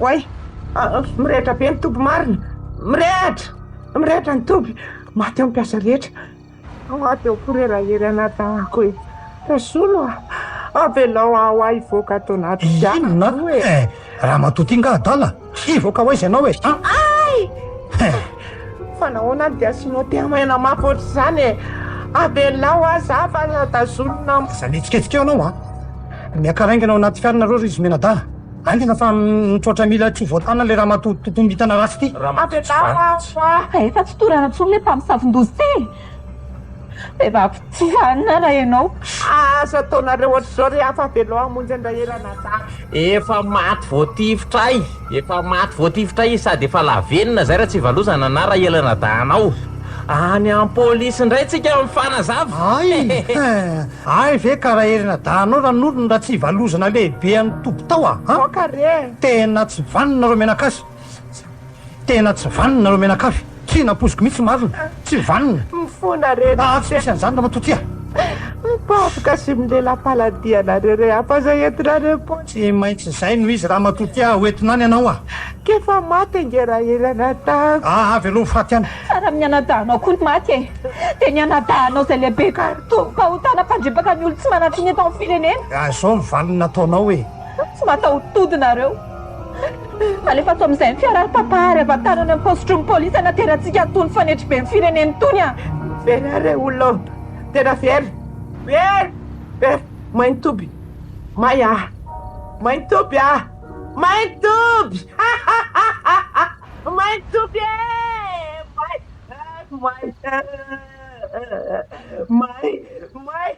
S2: Oay! Mirehitra be ny toby marina! Mirehitra! Mirehitra ny toby! Maty eo ny mpiasa rehetra! Maty eo koa re Rahery anadahako e! Rasolo a! Avelao aho aho hivoaka ato anaty
S4: Inona e! Ramatoa ty nga adala? Hivoaka ho aiza ianao e? An!
S2: Ay! Fa nahoana ary dia asianao tehamaina mafy ohatr'izany e? Avelao aho za fa tazonina.
S4: Aza mihetsiketsika eo ianao an! Miakara haingana ao anaty fiara nareo ry izy mianadahy. Haingana fa mitroatra mila tsy ho voatana ilay ramatoa tompom-bintana ratsy ity.
S2: Avelao aho fa.
S6: Fa efa tsy torana intsony ilay mpamosavin-doza ity e! Vehivavy tsy vanona raha ianao.
S2: Aza ataonareo ohatr'izao ry hafa avelao hamonjy an-dRahera anadahy.
S11: Efa maty voatifitra ay! Efa maty voatifitra izy sady efa lavenona zay raha tsy valozana na Rahela anadahinao. Any am polisy indray tsika mifanazava.
S4: Ay! Ay ve ka Rahera anadahinao Ranoro no ratsivalozana lehibe an'ny toby tao a!
S2: Aoka re!
S4: Tena tsy vanona nareo mianakasy. Tena tsy vanona nareo mianakavy. Tsy nampoiziko mihitsy marina. Tsy vanona.
S2: Mifona re.
S4: Ah tsy misy an'izany ramatoa ty a.
S2: Mibaboka sy milela-paladia anareo re hafa izay entinareo polisy.
S4: Tsy maintsy izay no izy ramatoa ty a, ho entina any ianao a.
S2: K'efa maty ange Rahely anadahako.
S4: Ah avy aloha ho faty any.
S6: Tsara amin'ny anadahinao koa ny maty e! Dia ny anadahinao izay lehibe tompom-pahotana mpandripaka ny olon-tsy manan-tsiny eto amin'ny firenena.
S4: Ah izao ny valiny nataonao e.
S6: Tsy mataho-tody nareo. Alefaso amin'izay ny fiara ry papa ary avantano any amin'ny paositry ny polisy hanaterantsika an'itony fanetriben'ny firenena itony a!
S2: Very aho re olona ô! Tena very! Very! Very! May ny toby! May ah! May ny toby ah! May ny toby! May ny toby e! May! May! May! May!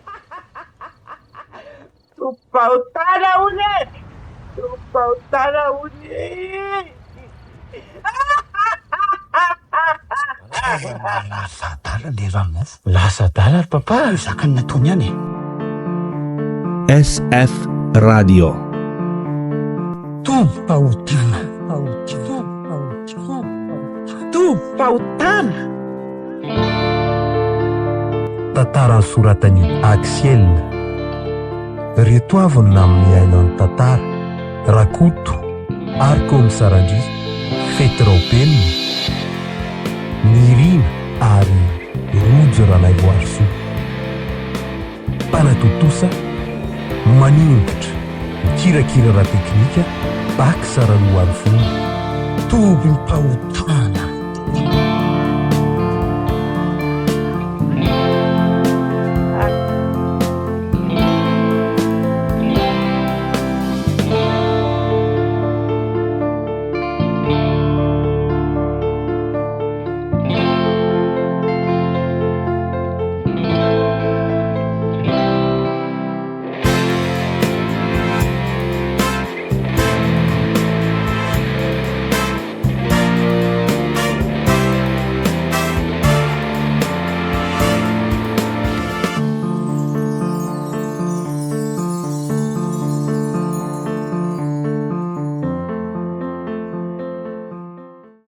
S2: Tompahotana hono e! Tompahotana hono e!
S4: Tena lasa adala le ranofo.
S5: Lasa adala ry papa.
S4: Io zakany nataony ihany e.
S1: SF Radio.
S4: Tompahotana.
S2: Tompahotana.
S3: Tantara nosoratan'i Axiel. Reto avy no nanome aina ny tantara, Rakoto, Arkoms Randria, Fety Raobelina, Nirina ary Rojo Ranaivoarisoa. Mpanatontosa, Maningotra, mikirakira ara-teknika, Bax Raloarivony.
S4: Tobim-pahotana.